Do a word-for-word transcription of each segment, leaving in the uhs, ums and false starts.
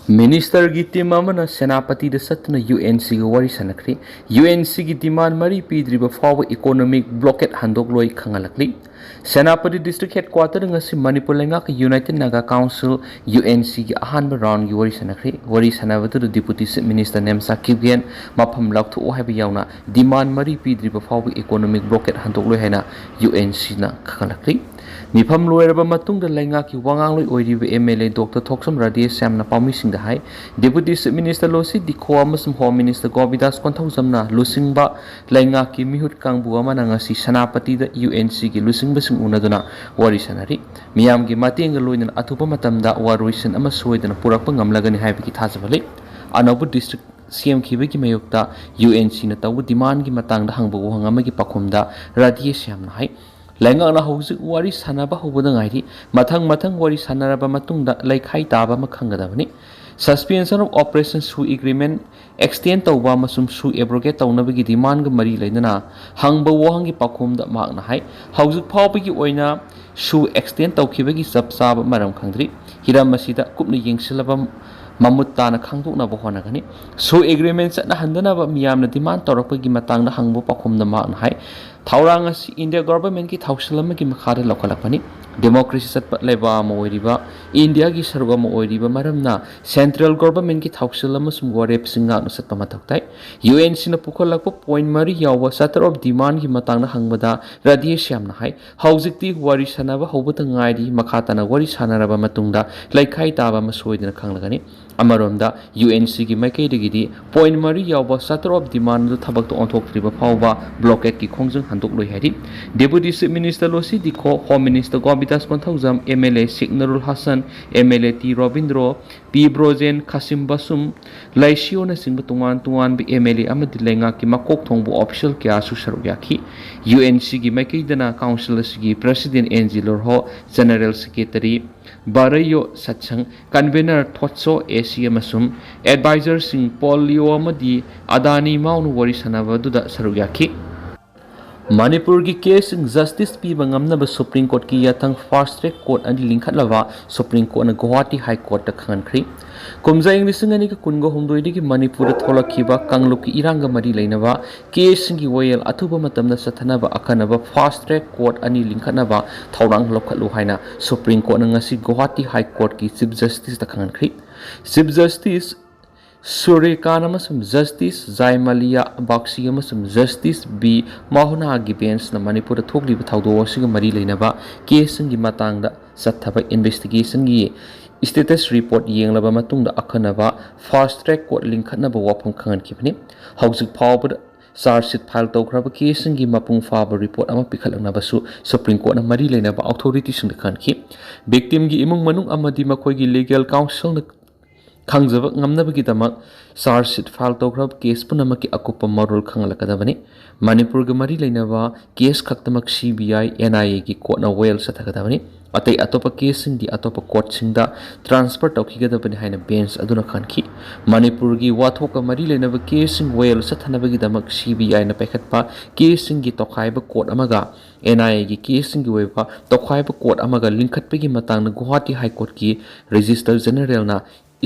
ꯃꯤꯅꯤꯁꯇꯔꯒꯤ ꯇꯤꯝ ꯑꯃꯅ ꯁꯦꯅꯥꯄꯇꯤꯗ ꯆꯠꯇꯨꯅ ꯌꯨ ꯑꯦꯟ ꯁꯤꯒ ꯋꯥꯔꯤ ꯁꯥꯟꯅꯈ꯭ꯔꯤ꯫ ꯌꯨ ꯑꯦꯟ ꯁꯤꯒꯤ ꯗꯤꯃꯥꯟ ꯃꯔꯤ ꯄꯤꯗ꯭ꯔꯤꯕ ꯐꯥꯎꯕ ꯏꯀꯣꯅꯣꯃꯤꯛ ꯕ꯭ꯂꯣꯀꯦꯠ ꯍꯟꯗꯣꯛꯂꯣꯏ ꯈꯪꯍꯜꯂꯛꯂꯤ꯫ ꯁꯦꯅꯥꯄꯇꯤ ꯗꯤꯁꯇ꯭ꯔꯤꯛ ꯍꯦꯗꯀ꯭ꯋꯥꯇꯔꯗ ꯉꯁꯤ ꯃꯅꯤꯄꯨꯔ ꯂꯩꯉꯥꯛꯀꯤ united Naga council, U N ꯁꯤꯒꯤ ꯑꯍꯥꯟꯕ ꯔꯥꯎꯟꯒꯤ ꯋꯥꯔꯤ ꯁꯥꯟꯅꯈ꯭ꯔꯤ꯫ ꯋꯥꯔꯤ ꯁꯥꯟꯅꯕꯗꯨꯗ deputy chief minister Nemcha Kipgen ꯃꯐꯝ ꯂꯥꯎꯊꯣꯛꯑꯣ ꯍꯥꯏꯕ ꯌꯥꯎꯅ ꯗꯤꯃꯥꯟ ꯃꯔꯤ ꯄꯤꯗ꯭ꯔꯤꯕ ꯐꯥꯎꯕ ꯏꯀꯣꯅꯣꯃꯤꯛ ꯕ꯭ꯂꯣꯀꯦꯠ ꯍꯟꯗꯣꯛꯂꯣꯏ ꯍꯥꯏꯅ ꯌꯨ ꯑꯦꯟ ꯁꯤꯅ ꯈꯪꯍꯜꯂꯛꯂꯤ꯫ ꯃꯤꯐꯝ ꯂꯣꯏꯔꯕ ꯃꯇꯨꯡꯗ ꯂꯩꯉꯥꯛꯀꯤ ꯋꯥꯉꯥꯡꯂꯣꯏ ꯑꯣꯏꯔꯤꯕ ꯑꯦꯝ ꯑꯦꯜ ꯑꯦ ꯗꯣꯛꯇꯔ ꯊꯣꯛꯆꯝ ꯔꯥꯙꯦꯁ꯭ꯌꯥꯝꯅ ꯄꯥꯎꯃꯤꯁꯤꯡꯗ ꯍꯥꯏ, ꯗꯤꯄꯨꯇꯤ ꯆꯤꯐ ꯃꯤꯅꯤꯁꯇꯔ ꯂꯣꯁꯤ ꯗꯤꯈꯣ ꯑꯃꯁꯨꯡ ꯍꯣꯝ ꯃꯤꯅꯤꯁꯇꯔ ꯒꯣꯕꯤꯗꯥꯁ ꯀꯣꯟꯊꯧꯖꯝꯅ ꯂꯨꯆꯤꯡꯕ ꯂꯩꯉꯥꯛꯀꯤ ꯃꯤꯍꯨꯠ ꯀꯥꯡꯕꯨ ꯑꯃꯅ ꯉꯁꯤ ꯁꯦꯅꯥꯄꯇꯤꯗ ꯌꯨ ꯑꯦꯟ ꯁꯤꯒꯤ ꯂꯨꯆꯤꯡꯕꯁꯤꯡ ꯎꯅꯗꯨꯅ ꯋꯥꯔꯤ ꯁꯥꯟꯅꯔꯤ꯫ ꯃꯤꯌꯥꯝꯒꯤ ꯃꯇꯦꯡꯒ ꯂꯣꯏꯅꯅ ꯑꯊꯨꯕ ꯃꯇꯝꯗ ꯋꯥꯔꯣꯏꯁꯤꯟ ꯑꯃ ꯁꯣꯏꯗꯅ ꯄꯨꯔꯛꯄ ꯉꯝꯂꯒꯅꯤ ꯍꯥꯏꯕꯒꯤ ꯊꯥꯖꯕ ꯂꯩ꯫ ꯑꯅꯧꯕ ꯗꯤꯁꯇ꯭ꯔꯤꯛ ꯁꯦꯝꯈꯤꯕꯒꯤ ꯃꯥꯌꯣꯛꯇ ꯌꯨ ꯑꯦꯟ ꯁꯤꯅ ꯇꯧꯕ ꯗꯤꯃꯥꯟꯒꯤ ꯃꯇꯥꯡꯗ ꯍꯪꯕ ꯋꯥꯍꯪ ꯑꯃꯒꯤ ꯄꯥꯎꯈꯨꯝꯗ ꯔꯥꯙꯦꯁ꯭ꯌꯥꯝꯅ ꯍꯥꯏ, ꯂꯩꯉꯥꯛꯅ ꯍꯧꯖꯤꯛ ꯋꯥꯔꯤ ꯁꯥꯟꯅꯕ ꯍꯧꯕꯗ ꯉꯥꯏꯔꯤ꯫ ꯃꯊꯪ ꯃꯊꯪ ꯋꯥꯔꯤ ꯁꯥꯟꯅꯔꯕ ꯃꯇꯨꯡꯗ ꯂꯩꯈꯥꯏ ꯇꯥꯕ ꯑꯃ ꯈꯪꯒꯗꯕꯅꯤ꯫ Suspension of Operation ꯁꯨ ꯑꯦꯒ꯭ꯔꯤꯃꯦꯟ ꯑꯦꯛꯁꯇꯦꯟ ꯇꯧꯕ ꯑꯃꯁꯨꯡ ꯁꯨ ꯑꯦꯕ꯭ꯔꯣꯒꯦꯠ ꯇꯧꯅꯕꯒꯤ ꯗꯤꯃꯥꯟꯒ ꯃꯔꯤ ꯂꯩꯅꯅ ꯍꯪꯕ ꯋꯥꯍꯪꯒꯤ ꯄꯥꯎꯈꯨꯝꯗ ꯃꯍꯥꯛꯅ ꯍꯥꯏ, ꯍꯧꯖꯤꯛ ꯐꯥꯎꯕꯒꯤ ꯑꯣꯏꯅ ꯁꯨ ꯑꯦꯛꯁꯇꯦꯟ ꯇꯧꯈꯤꯕꯒꯤ ꯆꯞ ꯆꯥꯕ ꯃꯔꯝ ꯈꯪꯗ꯭ꯔꯤ꯫ ꯍꯤꯔꯝ ꯑꯁꯤꯗ ꯀꯨꯞꯅ ꯌꯦꯡꯁꯤꯜꯂꯕ ꯃꯃꯨꯠ ꯇꯥꯅ ꯈꯪꯗꯣꯛꯅꯕ ꯍꯣꯠꯅꯒꯅꯤ꯫ ꯁꯨ ꯑꯦꯒ꯭ꯔꯤꯃꯦꯟ ꯆꯠꯅꯍꯟꯗꯅꯕ ꯃꯤꯌꯥꯝꯅ ꯗꯤꯃꯥꯟ ꯇꯧꯔꯛꯄꯒꯤ ꯃꯇꯥꯡꯗ ꯍꯪꯕ ꯄꯥꯎꯈꯨꯝꯗ ꯃꯍꯥꯛꯅ ꯍꯥꯏ, ꯊꯧꯔꯥꯡ ꯑꯁꯤ ꯏꯟꯗꯤꯌꯥ ꯒꯣꯚꯔꯟꯃꯦꯟꯠꯀꯤ ꯊꯧꯁꯤꯜ ꯑꯃꯒꯤ ꯃꯈꯥꯗ ꯂꯧꯈꯠꯂꯛꯄꯅꯤ꯫ ꯗꯦꯃꯣꯀ꯭ꯔꯦꯁꯤ ꯆꯠꯄ ꯂꯩꯕꯥꯛ ꯑꯃ ꯑꯣꯏꯔꯤꯕ ꯏꯟꯗꯤꯌꯥꯒꯤ ꯁꯔꯨꯛ ꯑꯃ ꯑꯣꯏꯔꯤꯕ ꯃꯔꯝꯅ ꯁꯦꯟꯇ꯭ꯔꯦꯜ ꯒꯣꯚꯔꯟꯃꯦꯟꯠꯀꯤ ꯊꯧꯁꯤꯜ ꯑꯃꯁꯨꯡ ꯋꯥꯔꯦꯞꯁꯤꯡ ꯉꯥꯛꯅ ꯆꯠꯄ ꯃꯊꯧ ꯇꯥꯏ꯫ ꯌꯨ ꯑꯦꯟ ꯁꯤꯅ ꯄꯨꯈꯠꯂꯛꯄ ꯄꯣꯏꯟꯠ ꯃꯔꯤ ꯌꯥꯎꯕ ꯆꯥꯔꯇꯔ ꯑꯣꯐ ꯗꯤꯃꯥꯟꯒꯤ ꯃꯇꯥꯡꯗ ꯍꯪꯕꯗ ꯔꯥꯙꯦꯁ꯭ꯌꯥꯝꯅ ꯍꯥꯏ, ꯍꯧꯖꯤꯛꯇꯤ ꯋꯥꯔꯤ ꯁꯥꯟꯅꯕ ꯍꯧꯕꯇ ꯉꯥꯏꯔꯤ, ꯃꯈꯥ ꯇꯥꯅ ꯋꯥꯔꯤ ꯁꯥꯟꯅꯔꯕ ꯃꯇꯨꯡꯗ ꯂꯩꯈꯥꯏ ꯇꯥꯕ ꯑꯃ ꯁꯣꯏꯗꯅ ꯈꯪꯂꯒꯅꯤ꯫ ꯑꯃꯔꯣꯝꯗ ꯌꯨ ꯑꯦꯟ ꯁꯤꯒꯤ ꯃꯥꯏꯀꯩꯗꯒꯤꯗꯤ ꯄꯣꯏꯟꯠ ꯃꯔꯤ ꯌꯥꯎꯕ ꯆꯥꯔꯇꯔ ꯑꯣꯐ ꯗꯤꯃꯥꯟ ꯑꯗꯨ ꯊꯕꯛꯇ ꯑꯣꯟꯊꯣꯛꯇ꯭ꯔꯤꯕ ꯐꯥꯎꯕ ꯕ꯭ꯂꯣꯀꯦꯠꯀꯤ ꯈꯣꯡꯖꯪ ꯍꯟꯗꯣꯛꯂꯣꯏ ꯍꯥꯏꯔꯤ꯫ ꯗꯦꯄꯨꯇꯤ chief minister ꯂꯣꯁꯤ ꯗꯤꯈꯣ, home minister ꯒꯣꯕꯤꯗꯥꯁ Konthoujam, M L A ꯁꯤꯛꯅꯔꯨꯜ Hasan, M L A T Robindro, ꯄꯤ ꯕ꯭ꯔꯣꯖꯦꯟ, ꯈꯥꯁꯤꯝ ꯕꯥꯁꯨꯝ, ꯂꯩꯁꯤꯌꯣꯅꯆꯤꯡꯕ ꯇꯣꯉꯥꯟ ꯇꯣꯉꯥꯟꯕ ꯑꯦꯝ ꯑꯦꯜ ꯑꯦ ꯑꯃꯗꯤ ꯂꯩꯉꯥꯛꯀꯤ ꯃꯀꯣꯛ ꯊꯣꯡꯕ ꯑꯣꯐꯤꯁꯤꯌꯦꯜ ꯀꯌꯥꯁꯨ ꯁꯔꯨꯛ ꯌꯥꯈꯤ꯫ ꯌꯨ ꯑꯦꯟ ꯁꯤꯒꯤ ꯃꯥꯏꯀꯩꯗꯅ ꯀꯥꯎꯟꯁꯤꯜ ꯑꯁꯤꯒꯤ president N G Lorho, general secretary Bareiyo Satsang, convenor Thotso A C ꯑꯃꯁꯨꯡ ꯑꯦꯗꯚꯥꯏꯖꯔꯁꯤꯡ ꯄꯣꯜ ꯂꯤꯑꯣ ꯑꯃꯗꯤ ꯑꯗꯥꯅꯤ ꯃꯥꯎꯅ ꯋꯥꯔꯤ ꯁꯥꯟꯅꯕ ꯑꯗꯨꯗ ꯁꯔꯨꯛ ꯌꯥꯈꯤ꯫ ꯃꯅꯤꯄꯨꯔꯒꯤ ꯀꯦꯁꯁꯤꯡ ꯖꯁꯇꯤꯁ ꯄꯤꯕ ꯉꯝꯅꯕ ꯁꯨꯄ꯭ꯔꯤꯝ ꯀꯣꯔꯠꯀꯤ ꯌꯥꯊꯪ ꯐꯥꯁꯠ ꯇ꯭ꯔꯦꯛ ꯀꯣꯔꯠ ꯑꯅꯤ ꯂꯤꯡꯈꯠꯅꯕ ꯁꯨꯄ꯭ꯔꯤꯝ ꯀꯣꯔꯠꯅ ꯒꯨꯋꯥꯍꯥꯇꯤ ꯍꯥꯏ ꯀꯣꯔꯠꯇ ꯈꯪꯍꯟꯈ꯭ꯔꯤ꯫ ꯀꯨꯝꯖꯥ ꯏꯪ ꯂꯤꯁꯤꯡ ꯑꯅꯤꯒ ꯀꯨꯟꯒ ꯍꯨꯝꯗꯣꯏꯗꯒꯤ ꯃꯅꯤꯄꯨꯔꯗ ꯊꯣꯛꯂꯛꯈꯤꯕ ꯀꯥꯡꯂꯨꯞꯀꯤ ꯏꯔꯥꯡꯒ ꯃꯔꯤ ꯂꯩꯅꯕ ꯀꯦꯁꯁꯤꯡꯒꯤ ꯋꯥꯌꯦꯜ ꯑꯊꯨꯕ ꯃꯇꯝꯗ ꯆꯠꯊꯅꯕ ꯑꯈꯟꯅꯕ ꯐꯥꯁꯠ ꯇ꯭ꯔꯦꯛ ꯀꯣꯔꯠ ꯑꯅꯤ ꯂꯤꯡꯈꯠꯅꯕ ꯊꯧꯔꯥꯡ ꯂꯧꯈꯠꯂꯨ ꯍꯥꯏꯅ ꯁꯨꯄ꯭ꯔꯤꯝ ꯀꯣꯔꯠꯅ ꯉꯁꯤ ꯒꯨꯋꯥꯍꯥꯇꯤ ꯍꯥꯏ ꯀꯣꯔꯠꯀꯤ ꯆꯤꯐ ꯖꯁꯇꯤꯁꯇ ꯈꯪꯍꯟꯈ꯭ꯔꯤ꯫ ꯆꯤꯐ ꯖꯁꯇꯤꯁ ꯁꯨꯔ꯭ꯌꯀꯥꯟ ꯑꯃꯁꯨꯡ ꯖꯁꯇꯤꯁ ꯖꯥꯏꯃꯥꯂꯤꯌꯥ ꯕꯥꯒꯆꯤ ꯑꯃꯁꯨꯡ ꯖꯁꯇꯤꯁ ꯕꯤ ꯃꯣꯍꯅꯥꯒꯤ ꯕꯦꯟꯁꯅ ꯃꯅꯤꯄꯨꯔꯗ ꯊꯣꯛꯂꯤꯕ ꯊꯧꯗꯣꯛ ꯑꯁꯤꯒ ꯃꯔꯤ ꯂꯩꯅꯕ ꯀꯦꯁꯁꯤꯡꯒꯤ ꯃꯇꯥꯡꯗ ꯆꯠꯊꯕ ꯏꯟꯚꯦꯁꯇꯤꯒꯦꯁꯟꯒꯤ ꯁ꯭ꯇꯦꯇꯁ ꯔꯤꯄꯣꯔꯠ ꯌꯦꯡꯂꯕ ꯃꯇꯨꯡꯗ ꯑꯈꯟꯅꯕ ꯐꯥꯁꯠ ꯇ꯭ꯔꯦꯛ ꯀꯣꯔꯠ ꯂꯤꯡꯈꯠꯅꯕ ꯋꯥꯐꯝ ꯈꯪꯍꯟꯈꯤꯕꯅꯤ꯫ ꯍꯧꯖꯤꯛ ꯐꯥꯎꯕꯗ ꯆꯥꯔꯖ ꯁꯤꯠ ꯐꯥꯏꯜ ꯇꯧꯈ꯭ꯔꯕ ꯀꯦꯁꯁꯤꯡꯒꯤ ꯃꯄꯨꯡ ꯐꯥꯕ ꯔꯤꯄꯣꯔꯠ ꯑꯃ ꯄꯤꯈꯠꯂꯛꯅꯕꯁꯨ ꯁꯨꯄ꯭ꯔꯤꯝ ꯀꯣꯔꯠꯅ ꯃꯔꯤ ꯂꯩꯅꯕ ꯑꯣꯊꯣꯔꯤꯇꯤꯁꯤꯡꯗ ꯈꯪꯍꯟꯈꯤ꯫ ꯚꯤꯛꯇꯤꯝꯒꯤ ꯏꯃꯨꯡ ꯃꯅꯨꯡ ꯑꯃꯗꯤ ꯃꯈꯣꯏꯒꯤ ꯂꯤꯒꯦꯜ ꯀꯥꯎꯟꯁꯤꯜꯅ ꯈꯪꯖꯕ ꯉꯝꯅꯕꯒꯤꯗꯃꯛ ꯆꯥꯔꯖ ꯁꯤꯠ ꯐꯥꯏꯜ ꯇꯧꯈ꯭ꯔꯕ ꯀꯦꯁ ꯄꯨꯝꯅꯃꯛꯀꯤ ꯑꯀꯨꯞꯄ ꯃꯔꯣꯜ ꯈꯪꯍꯜꯂꯛꯀꯗꯕꯅꯤ꯫ ꯃꯅꯤꯄꯨꯔꯒ ꯃꯔꯤ ꯂꯩꯅꯕ ꯀꯦꯁ ꯈꯛꯇꯃꯛ ꯁꯤ ꯕꯤ ꯑꯥꯏ, ꯑꯦꯟ ꯑꯥꯏ ꯑꯦꯒꯤ ꯀꯣꯔꯠꯅ ꯋꯥꯌꯦꯜ ꯆꯠꯊꯒꯗꯕꯅꯤ꯫ ꯑꯇꯩ ꯑꯇꯣꯞꯄ ꯀꯦꯁꯁꯤꯡꯗꯤ ꯑꯇꯣꯞꯄ ꯀꯣꯔꯠꯁꯤꯡꯗ ꯇ꯭ꯔꯥꯟꯁꯐꯔ ꯇꯧꯈꯤꯒꯗꯕꯅꯤ ꯍꯥꯏꯅ ꯕꯦꯟꯁ ꯑꯗꯨꯅ ꯈꯟꯈꯤ꯫ ꯃꯅꯤꯄꯨꯔꯒꯤ ꯋꯥꯊꯣꯛꯀ ꯃꯔꯤ ꯂꯩꯅꯕ ꯀꯦꯁꯁꯤꯡ ꯋꯥꯌꯦꯜ ꯆꯠꯊꯅꯕꯒꯤꯗꯃꯛ ꯁꯤ ꯕꯤ ꯑꯥꯏꯅ ꯄꯥꯏꯈꯠꯄ ꯀꯦꯁꯁꯤꯡꯒꯤ ꯇꯣꯈꯥꯏꯕ ꯀꯣꯔꯠ ꯑꯃꯒ ꯑꯦꯟ ꯑꯥꯏ ꯑꯦꯒꯤ ꯀꯦꯁꯁꯤꯡꯒꯤ ꯑꯣꯏꯕ ꯇꯣꯈꯥꯏꯕ ꯀꯣꯔꯠ ꯑꯃꯒ ꯂꯤꯡꯈꯠꯄꯒꯤ ꯃꯇꯥꯡꯗ Guwahati high ꯀꯣꯔꯠꯀꯤ register ꯖꯦꯅꯔꯦꯜꯅ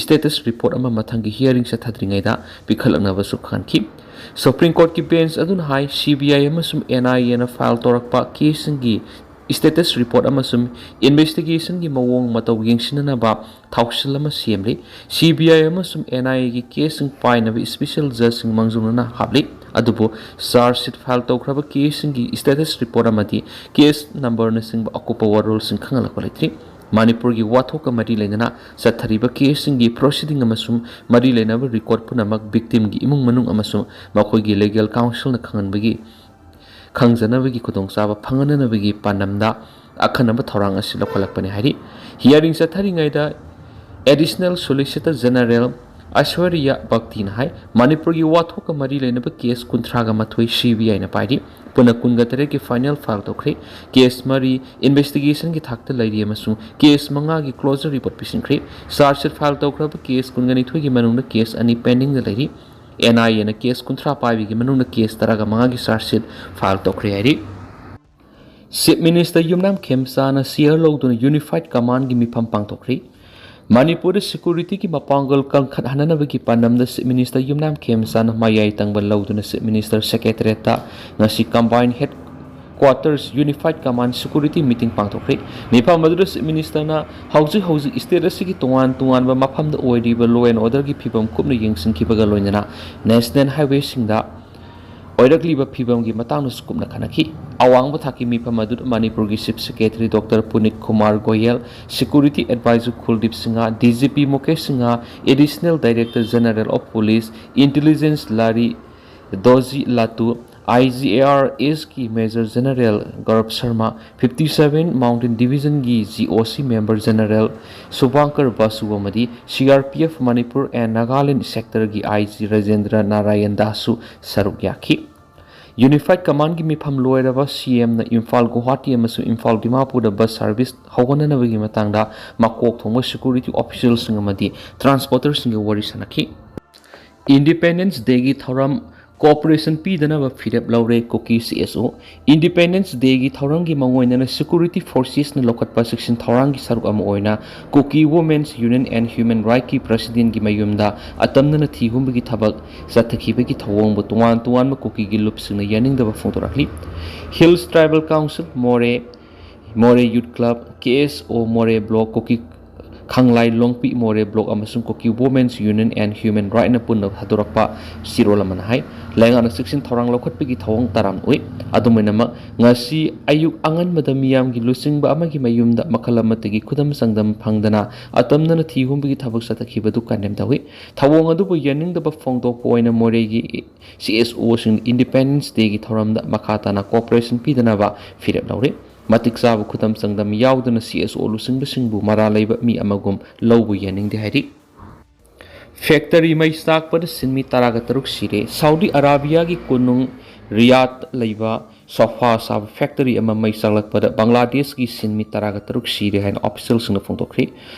status report ꯑꯃ ꯃꯊꯪꯒꯤ ꯍꯤꯌꯥꯔꯤꯡ ꯆꯠꯊꯗ꯭ꯔꯤꯉꯩꯗ ꯄꯤꯈꯠꯂꯛꯅꯕꯁꯨ ꯈꯪꯍꯟꯈꯤ꯫ ꯁꯨꯄ꯭ꯔꯤꯝ ꯀꯣꯔꯠꯀꯤ ꯕꯦꯟꯁ ꯑꯗꯨꯅ ꯍꯥꯏ, ꯁꯤ ꯕꯤ ꯑꯥꯏ ꯑꯃꯁꯨꯡ ꯑꯦꯟ ꯑꯥꯏ ꯑꯦꯅ ꯐꯥꯏꯜ ꯇꯧꯔꯛꯄ ꯀꯦꯁꯁꯤꯡꯒꯤ ꯁ꯭ꯇꯦꯇꯁ ꯔꯤꯄꯣꯔꯠ ꯑꯃꯁꯨꯡ ꯏꯟꯚꯦꯁꯇꯤꯒꯦꯁꯟꯒꯤ ꯃꯑꯣꯡ ꯃꯇꯧ ꯌꯦꯡꯁꯤꯟꯅꯅꯕ ꯊꯧꯁꯤꯜ ꯑꯃ ꯁꯦꯝꯂꯤ꯫ ꯁꯤ ꯕꯤ ꯑꯥꯏ ꯑꯃꯁꯨꯡ ꯑꯦꯟ ꯑꯥꯏ ꯑꯦꯒꯤ ꯀꯦꯁꯁꯤꯡ ꯄꯥꯏꯅꯕ ꯁ꯭ꯄꯦꯁꯦꯜ ꯖꯖꯁꯤꯡ ꯃꯥꯡꯖꯧꯅꯅ ꯍꯥꯞꯂꯤ, ꯑꯗꯨꯕꯨ ꯆꯥꯔꯖ ꯁꯤꯠ ꯐꯥꯏꯜ ꯇꯧꯈ꯭ꯔꯕ ꯀꯦꯁꯁꯤꯡꯒꯤ ꯁ꯭ꯇꯦꯇꯁ ꯔꯤꯄꯣꯔꯠ ꯑꯃꯗꯤ ꯀꯦꯁ ꯅꯝꯕꯔꯅꯆꯤꯡꯕ ꯑꯀꯨꯞꯄ ꯋꯥꯔꯣꯜꯁꯤꯡ ꯈꯪꯍꯜꯂꯛꯄ ꯂꯩꯇ꯭ꯔꯤ꯫ ꯃꯅꯤꯄꯨꯔꯒꯤ ꯋꯥꯊꯣꯛꯀ ꯃꯔꯤ ꯂꯩꯅꯅ ꯆꯠꯊꯔꯤꯕ ꯀꯦꯁꯁꯤꯡꯒꯤ ꯄ꯭ꯔꯣꯁꯤꯗꯤꯡ ꯑꯃꯁꯨꯡ ꯃꯔꯤ ꯂꯩꯅꯕ ꯔꯤꯀꯣꯔꯠ ꯄꯨꯝꯅꯃꯛ ꯚꯤꯛꯇꯤꯝꯒꯤ ꯏꯃꯨꯡ ꯃꯅꯨꯡ ꯑꯃꯁꯨꯡ ꯃꯈꯣꯏꯒꯤ ꯂꯤꯒꯦꯜ ꯀꯥꯎꯟꯁꯤꯜꯅ ꯈꯪꯍꯟꯕꯒꯤ, ꯈꯪꯖꯅꯕꯒꯤ ꯈꯨꯗꯣꯡꯆꯥꯕ ꯐꯪꯍꯟꯅꯕꯒꯤ ꯄꯥꯟꯗꯝꯗ ꯑꯈꯟꯅꯕ ꯊꯧꯔꯥꯡ ꯑꯁꯤ ꯂꯧꯈꯠꯂꯛꯄꯅꯤ ꯍꯥꯏꯔꯤ꯫ ꯍꯤꯌꯥꯔꯤꯡ ꯆꯠꯊꯔꯤꯉꯩꯗ ꯑꯦꯗꯤꯁꯅꯦꯜ ꯁꯣꯂꯤꯁꯤꯇꯔ ꯖꯦꯅꯔꯦꯜ ꯑꯥꯏꯁ꯭ꯋꯔꯤꯌꯥ ꯕꯛꯇꯤꯅ ꯍꯥꯏ, ꯃꯅꯤꯄꯨꯔꯒꯤ ꯋꯥꯊꯣꯛꯀ ꯃꯔꯤ ꯂꯩꯅꯕ ꯀꯦꯁ ꯀꯨꯟꯊ꯭ꯔꯥꯒ ꯃꯥꯊꯣꯏ ꯁꯤ ꯕꯤ ꯑꯥꯏꯅ ꯄꯥꯏꯔꯤ꯫ ꯄꯨꯟꯅ ꯀꯨꯟꯒ ꯇꯔꯦꯠꯀꯤ ꯐꯥꯏꯅꯦꯜ ꯐꯥꯏꯜ ꯇꯧꯈ꯭ꯔꯦ꯫ ꯀꯦꯁ ꯃꯔꯤ ꯏꯟꯚꯦꯁꯇꯤꯒꯦꯁꯟꯒꯤ ꯊꯥꯛꯇ ꯂꯩꯔꯤ ꯑꯃꯁꯨꯡ ꯀꯦꯁ ꯃꯉꯥꯒꯤ ꯀ꯭ꯂꯣꯖꯔ ꯔꯤꯄꯣꯔꯠ ꯄꯤꯁꯤꯟꯈ꯭ꯔꯦ꯫ ꯆꯥꯔꯖ ꯁꯤꯠ ꯐꯥꯏꯜ ꯇꯧꯈ꯭ꯔꯕ ꯀꯦꯁ ꯀꯨꯟꯒ ꯅꯤꯊꯣꯏꯒꯤ ꯃꯅꯨꯡꯗ ꯀꯦꯁ ꯑꯅꯤ ꯄꯦꯟꯗꯤꯡꯗ ꯂꯩꯔꯤ꯫ ꯑꯦꯟ ꯑꯥꯏ ꯑꯦꯅ ꯀꯦꯁ ꯀꯨꯟꯊ꯭ꯔꯥ ꯄꯥꯏꯕꯒꯤ ꯃꯅꯨꯡꯗ ꯀꯦꯁ ꯇꯔꯥꯒ ꯃꯉꯥꯒꯤ ꯆꯥꯔꯖ ꯁꯤꯠ ꯐꯥꯏꯜ ꯇꯧꯈ꯭ꯔꯦ ꯍꯥꯏꯔꯤ꯫ ꯆꯤꯐ ꯃꯤꯅꯤꯁꯇꯔ ꯌꯨꯝꯅꯥꯝ ꯈꯦꯝꯆꯥꯅ ꯁꯤꯌꯔ ꯂꯧꯗꯨꯅ ꯌꯨꯅꯤꯐꯥꯏꯠ ꯀꯃꯥꯟꯒꯤ ꯃꯤꯐꯝ ꯄꯥꯡꯊꯣꯛꯈ꯭ꯔꯤ꯫ ꯃꯅꯤꯄꯨꯔꯗ ꯁꯦꯀ꯭ꯌꯨꯔꯤꯇꯤꯒꯤ ꯃꯄꯥꯡꯒꯜ ꯀꯟꯈꯠꯍꯟꯅꯅꯕꯒꯤ ꯄꯥꯟꯗꯝꯗ ꯆꯤꯐ ꯃꯤꯅꯤꯁꯇꯔ ꯌꯨꯝꯅꯥꯝ ꯈꯦꯝꯆꯥꯅ ꯃꯌꯥꯏ ꯇꯪꯕ ꯂꯧꯗꯨꯅ ꯆꯤꯐ ꯃꯤꯅꯤꯁꯇꯔ ꯁꯦꯀ꯭ꯔꯦꯇꯔꯤꯌꯦꯠꯇ ꯉꯁꯤ combine headquarters unified command security meeting ꯄꯥꯡꯊꯣꯛꯈ꯭ꯔꯤ꯫ ꯃꯤꯐꯝ ꯑꯗꯨꯗ ꯆꯤꯐ ꯃꯤꯅꯤꯁꯇꯔꯅ ꯍꯧꯖꯤꯛ ꯍꯧꯖꯤꯛ ꯁ꯭ꯇꯦꯠ ꯑꯁꯤꯒꯤ ꯇꯣꯉꯥꯟ ꯇꯣꯉꯥꯟꯕ ꯃꯐꯝꯗ ꯑꯣꯏꯔꯤꯕ ꯂꯣ ꯑꯦꯟ ꯑꯣꯔꯗꯔꯒꯤ ꯐꯤꯕꯝ ꯀꯨꯞꯅ ꯌꯦꯡꯁꯤꯟꯈꯤꯕꯒ ꯂꯣꯏꯅꯅ ꯅꯦꯁꯅꯦꯜ ꯍꯥꯏꯋꯦꯁꯤꯡꯗ ꯑꯣꯏꯔꯛꯂꯤꯕ ꯐꯤꯕꯝꯒꯤ ꯃꯇꯥꯡꯗꯁꯨ ꯀꯨꯞꯅ ꯈꯟꯅꯈꯤ꯫ ꯑꯋꯥꯡꯕ ꯊꯥꯛꯀꯤ ꯃꯤꯐꯝ ꯑꯗꯨꯗ ꯃꯅꯤꯄꯨꯔꯒꯤ chief secretary doctor Puneet Kumar Goel, security adviser Kuldiep Singh, D G P Mukesh Singh, additional director general of police, intelligence Lhari Dorjee Lhatoo, I G A R ꯑꯦꯁꯀꯤ major general Gaurav Sharma, fifty seven mountain ꯗꯤꯕꯤꯖꯟꯒꯤ G O C member general Shubhankar Basu ꯑꯃꯗꯤ C R P F Manipur and Nagaland ꯁꯦꯛꯇꯔꯒꯤ I G Rajendra Narayan ꯗꯥꯁꯁꯨ ꯁꯔꯨꯛ ꯌꯥꯈꯤ꯫ ꯌꯨꯅꯤꯐꯥꯏꯠ ꯀꯃꯥꯟꯒꯤ ꯃꯤꯐꯝ ꯂꯣꯏꯔꯕ ꯁꯤ ꯑꯦꯝꯅ ꯏꯝꯐꯥꯜ ꯒꯨꯋꯥꯍꯥꯇꯤ ꯑꯃꯁꯨꯡ ꯏꯝꯐꯥꯜ ꯗꯤꯃꯥꯄꯨꯔꯗ ꯕꯁ ꯁꯥꯔꯚꯤꯁ ꯍꯧꯍꯟꯅꯅꯕꯒꯤ ꯃꯇꯥꯡꯗ ꯃꯀꯣꯛ ꯊꯣꯡꯕ ꯁꯦꯀ꯭ꯌꯨꯔꯤꯇꯤ ꯑꯣꯐꯤꯁꯤꯌꯦꯜꯁꯤꯡ ꯑꯃꯗꯤ ꯇ꯭ꯔꯥꯟꯁꯄꯣꯔꯇꯔꯁꯤꯡꯒ ꯋꯥꯔꯤ ꯁꯥꯟꯅꯈꯤ꯫ ꯏꯟꯗꯤꯄꯦꯟꯗꯦꯟꯁ ꯗꯦꯒꯤ ꯊꯧꯔꯝ ꯀꯣꯑꯣꯄꯔꯦꯁꯟ ꯄꯤꯗꯅꯕ ꯐꯤꯔꯦꯞ ꯂꯧꯔꯦ ꯀꯨꯀꯤ ꯁꯤ ꯑꯦꯁ ꯑꯣ꯫ ꯏꯟꯗꯤꯄꯦꯟꯗꯦꯟꯁ ꯗꯦꯒꯤ ꯊꯧꯔꯝꯒꯤ ꯃꯥꯡꯑꯣꯏꯅꯅ ꯁꯦꯀ꯭ꯌꯨꯔꯤꯇꯤ ꯐꯣꯔꯁꯦꯁꯅ ꯂꯧꯈꯠꯄ ꯆꯦꯛꯁꯤꯟ ꯊꯧꯔꯥꯡꯒꯤ ꯁꯔꯨꯛ ꯑꯃ ꯑꯣꯏꯅ ꯀꯨꯀꯤ ꯋꯨꯃꯦꯟꯁ ꯌꯨꯅꯤꯌꯟ ꯑꯦꯟ ꯍ꯭ꯌꯨꯃꯦꯟ ꯔꯥꯏꯠꯀꯤ ꯄ꯭ꯔꯁꯤꯗꯦꯟꯒꯤ ꯃꯌꯨꯝꯗ ꯑꯇꯝꯅꯅ ꯊꯤ ꯍꯨꯝꯕꯒꯤ ꯊꯕꯛ ꯆꯠꯊꯈꯤꯕꯒꯤ ꯊꯧꯑꯣꯡꯕꯨ ꯇꯣꯉꯥꯟ ꯇꯣꯉꯥꯟꯕ ꯀꯨꯀꯤꯒꯤ ꯂꯨꯞꯁꯤꯡꯅ ꯌꯥꯅꯤꯡꯗꯕ ꯐꯣꯡꯗꯣꯔꯛꯂꯤ꯫ ꯍꯤꯜꯁ ꯇ꯭ꯔꯥꯏꯕꯦꯜ ꯀꯥꯎꯟꯁꯤꯜ ꯃꯣꯔꯦ, ꯃꯣꯔꯦ ꯌꯨꯠ ꯀ꯭ꯂꯕ, ꯀꯦ ꯑꯦꯁ ꯑꯣ ꯃꯣꯔꯦ ꯕ꯭ꯂꯣꯛ, ꯀꯨꯀꯤ ꯈꯥꯡꯂꯥꯏ ꯂꯣꯡꯄꯤ ꯃꯣꯔꯦ ꯕ꯭ꯂꯣꯛ ꯑꯃꯁꯨꯡ ꯀꯨꯀꯤ ꯋꯨꯃꯦꯟꯁ ꯌꯨꯅꯤꯌꯟ ꯑꯦꯟ ꯍ꯭ꯌꯨꯃꯦꯟ ꯔꯥꯏꯠꯅ ꯄꯨꯟꯅ ꯊꯥꯗꯣꯔꯛꯄ ꯆꯦꯔꯣꯜ ꯑꯃꯅ ꯍꯥꯏ, ꯂꯩꯉꯥꯛꯅ ꯆꯦꯛꯁꯤꯟ ꯊꯧꯔꯥꯡ ꯂꯧꯈꯠꯄꯒꯤ ꯊꯧꯑꯣꯡ ꯇꯔꯥꯝꯅ ꯎꯏ꯫ ꯑꯗꯨꯝ ꯑꯣꯏꯅꯃꯛ, ꯉꯁꯤ ꯑꯌꯨꯛ ꯑꯉꯟꯕꯗ ꯃꯤꯌꯥꯝꯒꯤ ꯂꯨꯆꯤꯡꯕ ꯑꯃꯒꯤ ꯃꯌꯨꯝꯗ ꯃꯈꯜ ꯑꯃꯠꯇꯒꯤ ꯈꯨꯗꯝ ꯆꯥꯡꯗꯝ ꯐꯪꯗꯅ ꯑꯇꯝꯅꯅ ꯊꯤ ꯍꯨꯝꯕꯒꯤ ꯊꯕꯛ ꯆꯠꯊꯈꯤꯕꯗꯨ ꯀꯟꯗꯦꯝ ꯇꯧꯏ꯫ ꯊꯧꯑꯣꯡ ꯑꯗꯨꯕꯨ ꯌꯥꯅꯤꯡꯗꯕ ꯐꯣꯡꯗꯣꯛꯄ ꯑꯣꯏꯅ ꯃꯣꯔꯦꯒꯤ ꯁꯤ ꯑꯦꯁ ꯑꯣꯁꯤꯡꯅ ꯏꯟꯗꯤꯄꯦꯟꯗꯦꯟꯁ ꯗꯦꯒꯤ ꯊꯧꯔꯝꯗ ꯃꯈꯥ ꯇꯥꯅ ꯀꯣꯑꯣꯄꯔꯦꯁꯟ ꯄꯤꯗꯅꯕ ꯐꯤꯔꯦꯞ ꯂꯧꯔꯤ꯫ ꯃꯇꯤꯛ ꯆꯥꯕ ꯈꯨꯗꯝ ꯆꯥꯡꯗꯝ ꯌꯥꯎꯗꯅ ꯁꯤ ꯑꯦꯁ ꯑꯣ ꯂꯨꯆꯤꯡꯕꯁꯤꯡꯕꯨ ꯃꯔꯥꯜ ꯂꯩꯕ ꯃꯤ ꯑꯃꯒꯨꯝ ꯂꯧꯕ ꯌꯥꯅꯤꯡꯗꯦ ꯍꯥꯏꯔꯤ꯫ ꯐꯦꯛꯇꯔꯤ ꯃꯩ ꯆꯥꯛꯄꯗ ꯁꯤꯟꯃꯤ ꯇꯔꯥꯒ ꯇꯔꯨꯛ ꯁꯤꯔꯦ꯫ ꯁꯥꯎꯗꯤ ꯑꯔꯥꯕꯤꯌꯥꯒꯤ ꯀꯣꯅꯨꯡ ꯔꯤꯌꯥꯗ ꯂꯩꯕ ꯁꯣꯐꯥ ꯁꯥꯕ ꯐꯦꯛꯇꯔꯤ ꯑꯃ ꯃꯩ ꯆꯥꯛꯂꯛꯄꯗ ꯕꯪꯒ꯭ꯂꯥꯗꯦꯁꯀꯤ ꯁꯤꯟꯃꯤ ꯇꯔꯥꯒ ꯇꯔꯨꯛ ꯁꯤꯔꯦ ꯍꯥꯏꯅ ꯑꯣꯐꯤꯁꯤꯌꯦꯜꯁꯤꯡꯅ ꯐꯣꯡꯗꯣꯛꯈ꯭ꯔꯤ꯫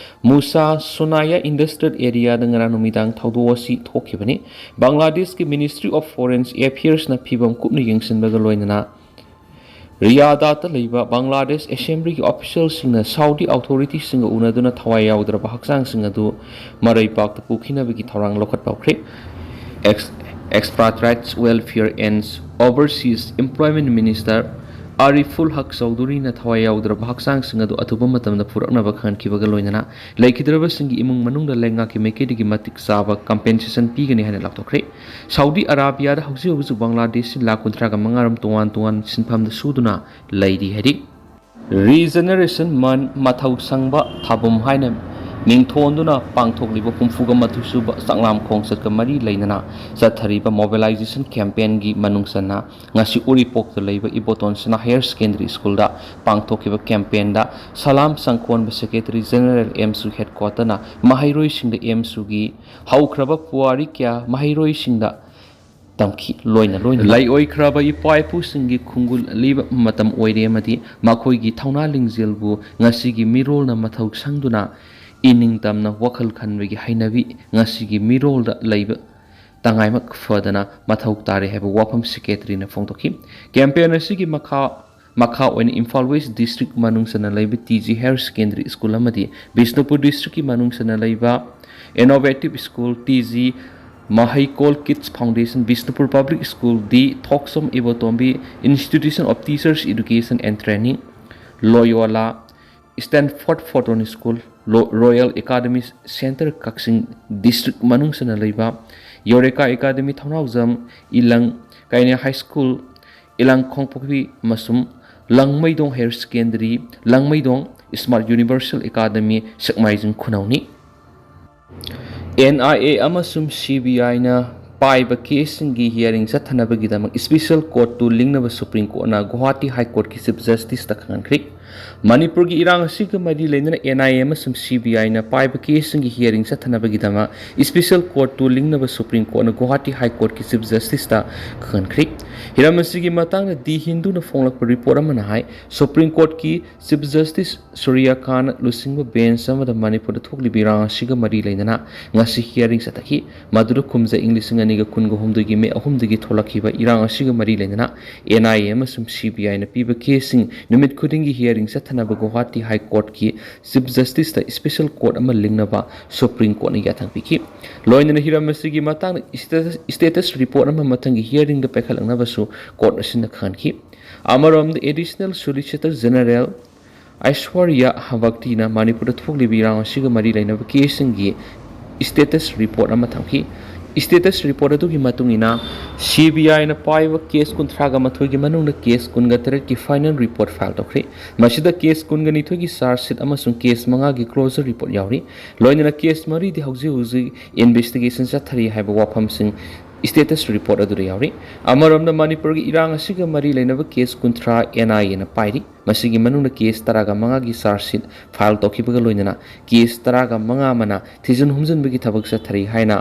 ꯃꯨꯁꯥ ꯁꯨꯅꯥꯌꯥ ꯏꯟꯗꯁꯇ꯭ꯔꯤꯌꯦꯜ ꯑꯦꯔꯤꯌꯥꯗ ꯉꯔꯥꯡ ꯅꯨꯃꯤꯗꯥꯡ ꯊꯧꯗꯣꯛ ꯑꯁꯤ ꯊꯣꯛꯈꯤꯕꯅꯤ꯫ ꯕꯪꯒ꯭ꯂꯥꯗꯦꯁꯀꯤ ꯃꯤꯅꯤꯁꯇ꯭ꯔꯤ ꯑꯣꯐ ꯐꯣꯔꯦꯟ ꯑꯦꯐꯤꯌꯔꯁꯅ ꯐꯤꯕꯝ ꯀꯨꯞꯅ ꯌꯦꯡꯁꯤꯟꯕꯒ ꯂꯣꯏꯅꯅ ꯔꯤꯌꯥꯗꯥꯗ ꯂꯩꯕ ꯕꯪꯒ꯭ꯂꯥꯗꯦꯁ ꯑꯦꯁꯦꯝꯕ꯭ꯂꯤꯒꯤ ꯑꯣꯐꯤꯁꯤꯌꯦꯜꯁꯤꯡꯅ ꯁꯥꯎꯗꯤ ꯑꯣꯊꯣꯔꯤꯇꯤꯁꯤꯡꯒ ꯎꯅꯗꯨꯅ ꯊꯋꯥꯏ ꯌꯥꯎꯗ꯭ꯔꯕ ꯍꯛꯆꯥꯡꯁꯤꯡ ꯑꯗꯨ ꯃꯔꯩꯕꯥꯛꯇ ꯄꯨꯈꯤꯅꯕꯒꯤ ꯊꯧꯔꯥꯡ ꯂꯧꯈꯠꯄ ꯍꯧꯈ꯭ꯔꯦ꯫ Ex-, Expatriates Welfare and Overseas Employment Minister ꯑꯥꯔꯤꯐꯨꯜ ꯍꯛ ꯆꯧꯙꯨꯔꯤꯅ ꯊꯋꯥꯏ ꯌꯥꯎꯗ꯭ꯔꯕ ꯍꯛꯆꯥꯡꯁꯤꯡ ꯑꯗꯨ ꯑꯊꯨꯕ ꯃꯇꯝꯗ ꯄꯨꯔꯛꯅꯕ ꯈꯪꯍꯟꯈꯤꯕꯒ ꯂꯣꯏꯅꯅ ꯂꯩꯈꯤꯗ꯭ꯔꯕꯁꯤꯡꯒꯤ ꯏꯃꯨꯡ ꯃꯅꯨꯡꯗ ꯂꯩꯉꯥꯛꯀꯤ ꯃꯥꯏꯀꯩꯗꯒꯤ ꯃꯇꯤꯛ ꯆꯥꯕ ꯀꯝꯄꯦꯟꯁꯦꯁꯟ ꯄꯤꯒꯅꯤ ꯍꯥꯏꯅ ꯂꯥꯎꯊꯣꯛꯈ꯭ꯔꯦ꯫ ꯁꯥꯎꯗꯤ ꯑꯔꯥꯕꯤꯌꯥꯗ ꯍꯧꯖꯤꯛ ꯍꯧꯖꯤꯛ ꯕꯪꯒ꯭ꯂꯥꯗꯦꯁꯁꯤ ꯂꯥꯈ ꯀꯨꯟꯊ꯭ꯔꯥꯒ ꯃꯉꯥ ꯔꯣꯝ ꯇꯣꯉꯥꯟ ꯇꯣꯉꯥꯟꯕ ꯁꯤꯟꯐꯝꯗ ꯁꯨꯗꯨꯅ ꯂꯩꯔꯤ ꯍꯥꯏꯔꯤ꯫ ꯔꯤꯖꯦꯅꯦꯔꯦꯁꯟ ꯃꯟ ꯃꯊꯧ ꯁꯪꯕ ꯊꯥꯕꯨꯝ ꯍꯥꯏꯅ ꯃꯤꯡꯊꯣꯟꯗꯨꯅ ꯄꯥꯡꯊꯣꯛꯂꯤꯕ ꯍꯨꯝꯐꯨꯒ ꯃꯥꯊꯣꯏ ꯁꯨꯕ ꯆꯥꯛꯂꯥꯝ ꯈꯣꯡꯆꯠꯀ ꯃꯔꯤ ꯂꯩꯅꯅ ꯆꯠꯊꯔꯤꯕ ꯃꯣꯕꯤꯂꯥꯏꯖꯦꯁꯟ ꯀꯦꯝꯄꯦꯟꯒꯤ ꯃꯅꯨꯡ ꯆꯟꯅ ꯉꯁꯤ ꯎꯔꯤꯄꯣꯛꯇ ꯂꯩꯕ ꯏꯕꯣꯇꯣꯟ ꯁꯅꯥ ꯍꯥꯌꯔ ꯁꯦꯀꯦꯟꯗꯔꯤ ꯁ꯭ꯀꯨꯜꯗ ꯄꯥꯡꯊꯣꯛꯈꯤꯕ ꯀꯦꯝꯄꯦꯟꯗ ꯁꯂꯥꯝ ꯁꯪꯈꯣꯟꯕ ꯁꯦꯀ꯭ꯔꯦꯇꯔꯤ ꯖꯦꯅꯔꯦꯜ ꯑꯦꯝꯁꯨ ꯍꯦꯗꯀ꯭ꯋꯥꯇꯔꯅ ꯃꯍꯩꯔꯣꯏꯁꯤꯡꯗ ꯑꯦꯝꯁꯨꯒꯤ ꯍꯧꯈ꯭ꯔꯕ ꯄꯨꯋꯥꯔꯤ ꯀꯌꯥ ꯃꯍꯩꯔꯣꯏꯁꯤꯡꯗ ꯇꯝꯈꯤ꯫ ꯂꯣꯏꯅ ꯂꯣꯏꯅ ꯂꯩꯑꯣꯏꯈ꯭ꯔꯕ ꯏꯄꯥ ꯏꯄꯨꯁꯤꯡꯒꯤ ꯈꯣꯡꯒꯨꯜ ꯂꯤꯕ ꯃꯇꯝ ꯑꯣꯏꯔꯦ ꯑꯃꯗꯤ ꯃꯈꯣꯏꯒꯤ ꯊꯧꯅꯥ ꯂꯤꯡꯖꯦꯜꯕꯨ ꯉꯁꯤꯒꯤ ꯃꯤꯔꯣꯜꯅ ꯃꯊꯧ ꯁꯪꯗꯨꯅ ꯏꯅꯤꯡꯇꯝꯅ ꯋꯥꯈꯜ ꯈꯟꯕꯒꯤ ꯍꯩꯅꯕꯤ ꯉꯁꯤꯒꯤ ꯃꯤꯔꯣꯜꯗ ꯂꯩꯕ ꯇꯉꯥꯏꯃꯛ ꯐꯗꯅ ꯃꯊꯧ ꯇꯥꯔꯦ ꯍꯥꯏꯕ ꯋꯥꯐꯝ ꯁꯦꯀ꯭ꯔꯦꯇꯔꯤꯅ ꯐꯣꯡꯗꯣꯛꯈꯤ꯫ ꯀꯦꯝꯄꯦꯟ ꯑꯁꯤꯒꯤ ꯃꯈꯥ ꯃꯈꯥ ꯑꯣꯏꯅ ꯏꯝꯐꯥꯜ ꯋꯦꯁ ꯗꯤꯁꯇ꯭ꯔꯤꯛ ꯃꯅꯨꯡ ꯆꯟꯅ ꯂꯩꯕ T G higher secondary school ꯑꯃꯗꯤ ꯕꯤꯁꯅꯨꯄꯨꯔ ꯗꯤꯁꯇ꯭ꯔꯤꯛꯀꯤ ꯃꯅꯨꯡ ꯆꯟꯅ ꯂꯩꯕ innovative school T G Maheikol kids foundation, Bishnupur public school D Thokchom Ibotombi Institution of Teachers Education and Training, Loyola, Stanford photon school, ꯂꯣ-, ꯔꯣꯌꯦꯜ ꯑꯦꯀꯥꯗꯃꯤ ꯁꯦꯟꯇꯔ ꯀꯛꯆꯤꯡ ꯗꯤꯁꯇ꯭ꯔꯤꯛ ꯃꯅꯨꯡ ꯆꯟꯅ ꯂꯩꯕ ꯌꯣꯔꯦꯀꯥ ꯑꯦꯀꯥꯗꯃꯤ ꯊꯧꯅꯥꯎꯖꯝ, ꯏꯂꯪ ꯀꯩꯅ ꯍꯥꯏ ꯁ꯭ꯀꯨꯜ, ꯏꯂꯥꯡ ꯈꯣꯡꯄꯣꯛꯄꯤ ꯑꯃꯁꯨꯡ Langmeidong higher secondary, Langmeidong smart universal academy, ꯁꯦꯛꯃꯥꯏꯖꯤꯡ ꯈꯨꯅꯧꯅꯤ꯫ ꯑꯦꯟ ꯑꯥꯏ ꯑꯦ ꯑꯃꯁꯨꯡ ꯁꯤ ꯕꯤ ꯑꯥꯏꯅ ꯄꯥꯏꯕ ꯀꯦꯁꯁꯤꯡꯒꯤ ꯍꯤꯌꯥꯔꯤꯡ ꯆꯠꯊꯅꯕꯒꯤꯗꯃꯛ ꯁ꯭ꯄꯦꯁꯦꯜ ꯀꯣꯔꯠꯇꯨ ꯂꯤꯡꯅꯕ ꯁꯨꯄ꯭ꯔꯤꯝ ꯀꯣꯔꯠꯅ ꯒꯨꯋꯥꯍꯥꯇꯤ ꯍꯥꯏ ꯀꯣꯔꯠꯀꯤ ꯆꯤꯐ ꯖꯁꯇꯤꯁꯇ ꯈꯪꯍꯟꯈ꯭ꯔꯦ꯫ ꯃꯅꯤꯄꯨꯔꯒꯤ ꯏꯔꯥꯡ ꯑꯁꯤꯒ ꯃꯔꯤ ꯂꯩꯅꯅ N I A ꯑꯃꯁꯨꯡ C B I ꯅ ꯄꯥꯏꯕ ꯀꯦꯁꯁꯤꯡꯒꯤ hearing ꯆꯠꯊꯅꯕꯒꯤꯗꯃꯛ special court ꯇꯨ ꯂꯤꯡꯅꯕ Supreme Court ꯅ ꯒꯨꯋꯥꯍꯥꯇꯤ High Court ꯀꯤ Chief Justice ꯇ ꯈꯪꯍꯟꯈ꯭ꯔꯤ꯫ ꯍꯤꯔꯝ ꯑꯁꯤꯒꯤ ꯃꯇꯥꯡꯗ The Hindu ꯅ ꯐꯣꯡꯂꯛꯄ report ꯑꯃꯅ ꯍꯥꯏ, Supreme Court ꯀꯤ Chief Justice ꯁꯨꯔ꯭ꯌ ꯀꯥꯟꯠ ꯂꯨꯆꯤꯡꯕ bench ꯑꯃꯗ ꯃꯅꯤꯄꯨꯔꯗ ꯊꯣꯛꯂꯤꯕ ꯏꯔꯥꯡ ꯑꯁꯤꯒ ꯃꯔꯤ ꯂꯩꯅꯅ ꯉꯁꯤ hearing ꯆꯠꯊꯈꯤ꯫ ꯃꯗꯨꯗ ꯀꯨꯝꯖꯥ ꯏꯪ ꯂꯤꯁꯤꯡ ꯑꯅꯤꯒ ꯀꯨꯟꯒ ꯍꯨꯝꯗꯣꯏꯒꯤ May ꯑꯍꯨꯝꯗꯒꯤ ꯊꯣꯛꯂꯛꯈꯤꯕ ꯏꯔꯥꯡ ꯑꯁꯤꯒ ꯃꯔꯤ ꯂꯩꯅꯅ N I A ꯑꯃꯁꯨꯡ C B I ꯅ ꯄꯤꯕ ꯀꯦꯁꯁꯤꯡ ꯅꯨꯃꯤꯠ ꯈꯨꯗꯤꯡꯒꯤ hearing ꯆꯠꯊꯅꯕ ꯒꯨꯋꯥꯍꯥꯇꯤ High Court ꯀꯤ Chief Justice ꯇ special court ꯑꯃ ꯂꯤꯡꯅꯕ Supreme Court ꯅ ꯌꯥꯊꯪ ꯄꯤꯈꯤ꯫ ꯂꯣꯏꯅꯅ ꯍꯤꯔꯝ ꯑꯁꯤꯒꯤ ꯃꯇꯥꯡꯗ status, status report ꯑꯃ ꯃꯊꯪꯒꯤ hearing ꯗ ꯄꯥꯏꯈꯠꯂꯛꯅꯕꯁꯨ court ꯑꯁꯤꯅ ꯈꯪꯍꯟꯈꯤ꯫ ꯑꯃꯔꯣꯝꯗ Additional Solicitor General ꯑꯥꯏꯁ꯭ꯋꯔꯌ ꯚꯛꯇꯤꯅ ꯃꯅꯤꯄꯨꯔꯗ ꯊꯣꯛꯂꯤꯕ ꯏꯔꯥꯡ ꯑꯁꯤꯒ ꯃꯔꯤ ꯂꯩꯅꯕ ꯀꯦꯁꯁꯤꯡꯒꯤ status report ꯑꯃ ꯊꯝꯈꯤ꯫ Status report ꯑꯗꯨꯒꯤ ꯃꯇꯨꯡ ꯏꯟꯅ C B I ꯅ ꯄꯥꯏꯕ case ꯀꯨꯟꯊ꯭ꯔꯥꯒ ꯃꯥꯊꯣꯏꯒꯤ ꯃꯅꯨꯡꯗ case ꯀꯨꯟꯒ ꯇꯔꯦꯠꯀꯤ final report file ꯇꯧꯈ꯭ꯔꯦ꯫ ꯃꯁꯤꯗ case ꯀꯨꯟꯒ ꯅꯤꯊꯣꯏꯒꯤ charge sheet ꯑꯃꯁꯨꯡ case ꯃꯉꯥꯒꯤ closure report ꯌꯥꯎꯔꯤ꯫ ꯂꯣꯏꯅꯅ case ꯃꯔꯤꯗꯤ ꯍꯧꯖꯤꯛ ꯍꯧꯖꯤꯛ investigation ꯆꯠꯊꯔꯤ ꯍꯥꯏꯕ ꯋꯥꯐꯝꯁꯤꯡ status report ꯑꯗꯨꯗ ꯌꯥꯎꯔꯤ꯫ ꯑꯃꯔꯣꯝꯗ ꯃꯅꯤꯄꯨꯔꯒꯤ ꯏꯔꯥꯡ ꯑꯁꯤꯒ ꯃꯔꯤ ꯂꯩꯅꯕ case ꯀꯨꯟꯊ꯭ꯔꯥ N I A ꯅ ꯄꯥꯏꯔꯤ꯫ ꯃꯁꯤꯒꯤ ꯃꯅꯨꯡꯗ case ꯇꯔꯥꯒ ꯃꯉꯥꯒꯤ charge sheet file ꯇꯧꯈꯤꯕꯒ ꯂꯣꯏꯅꯅ case ꯇꯔꯥꯒ ꯃꯉꯥ ꯑꯃꯅ ꯊꯤꯖꯤꯟ ꯍꯨꯝꯖꯤꯟꯕꯒꯤ ꯊꯕꯛ ꯆꯠꯊꯔꯤ ꯍꯥꯏꯅ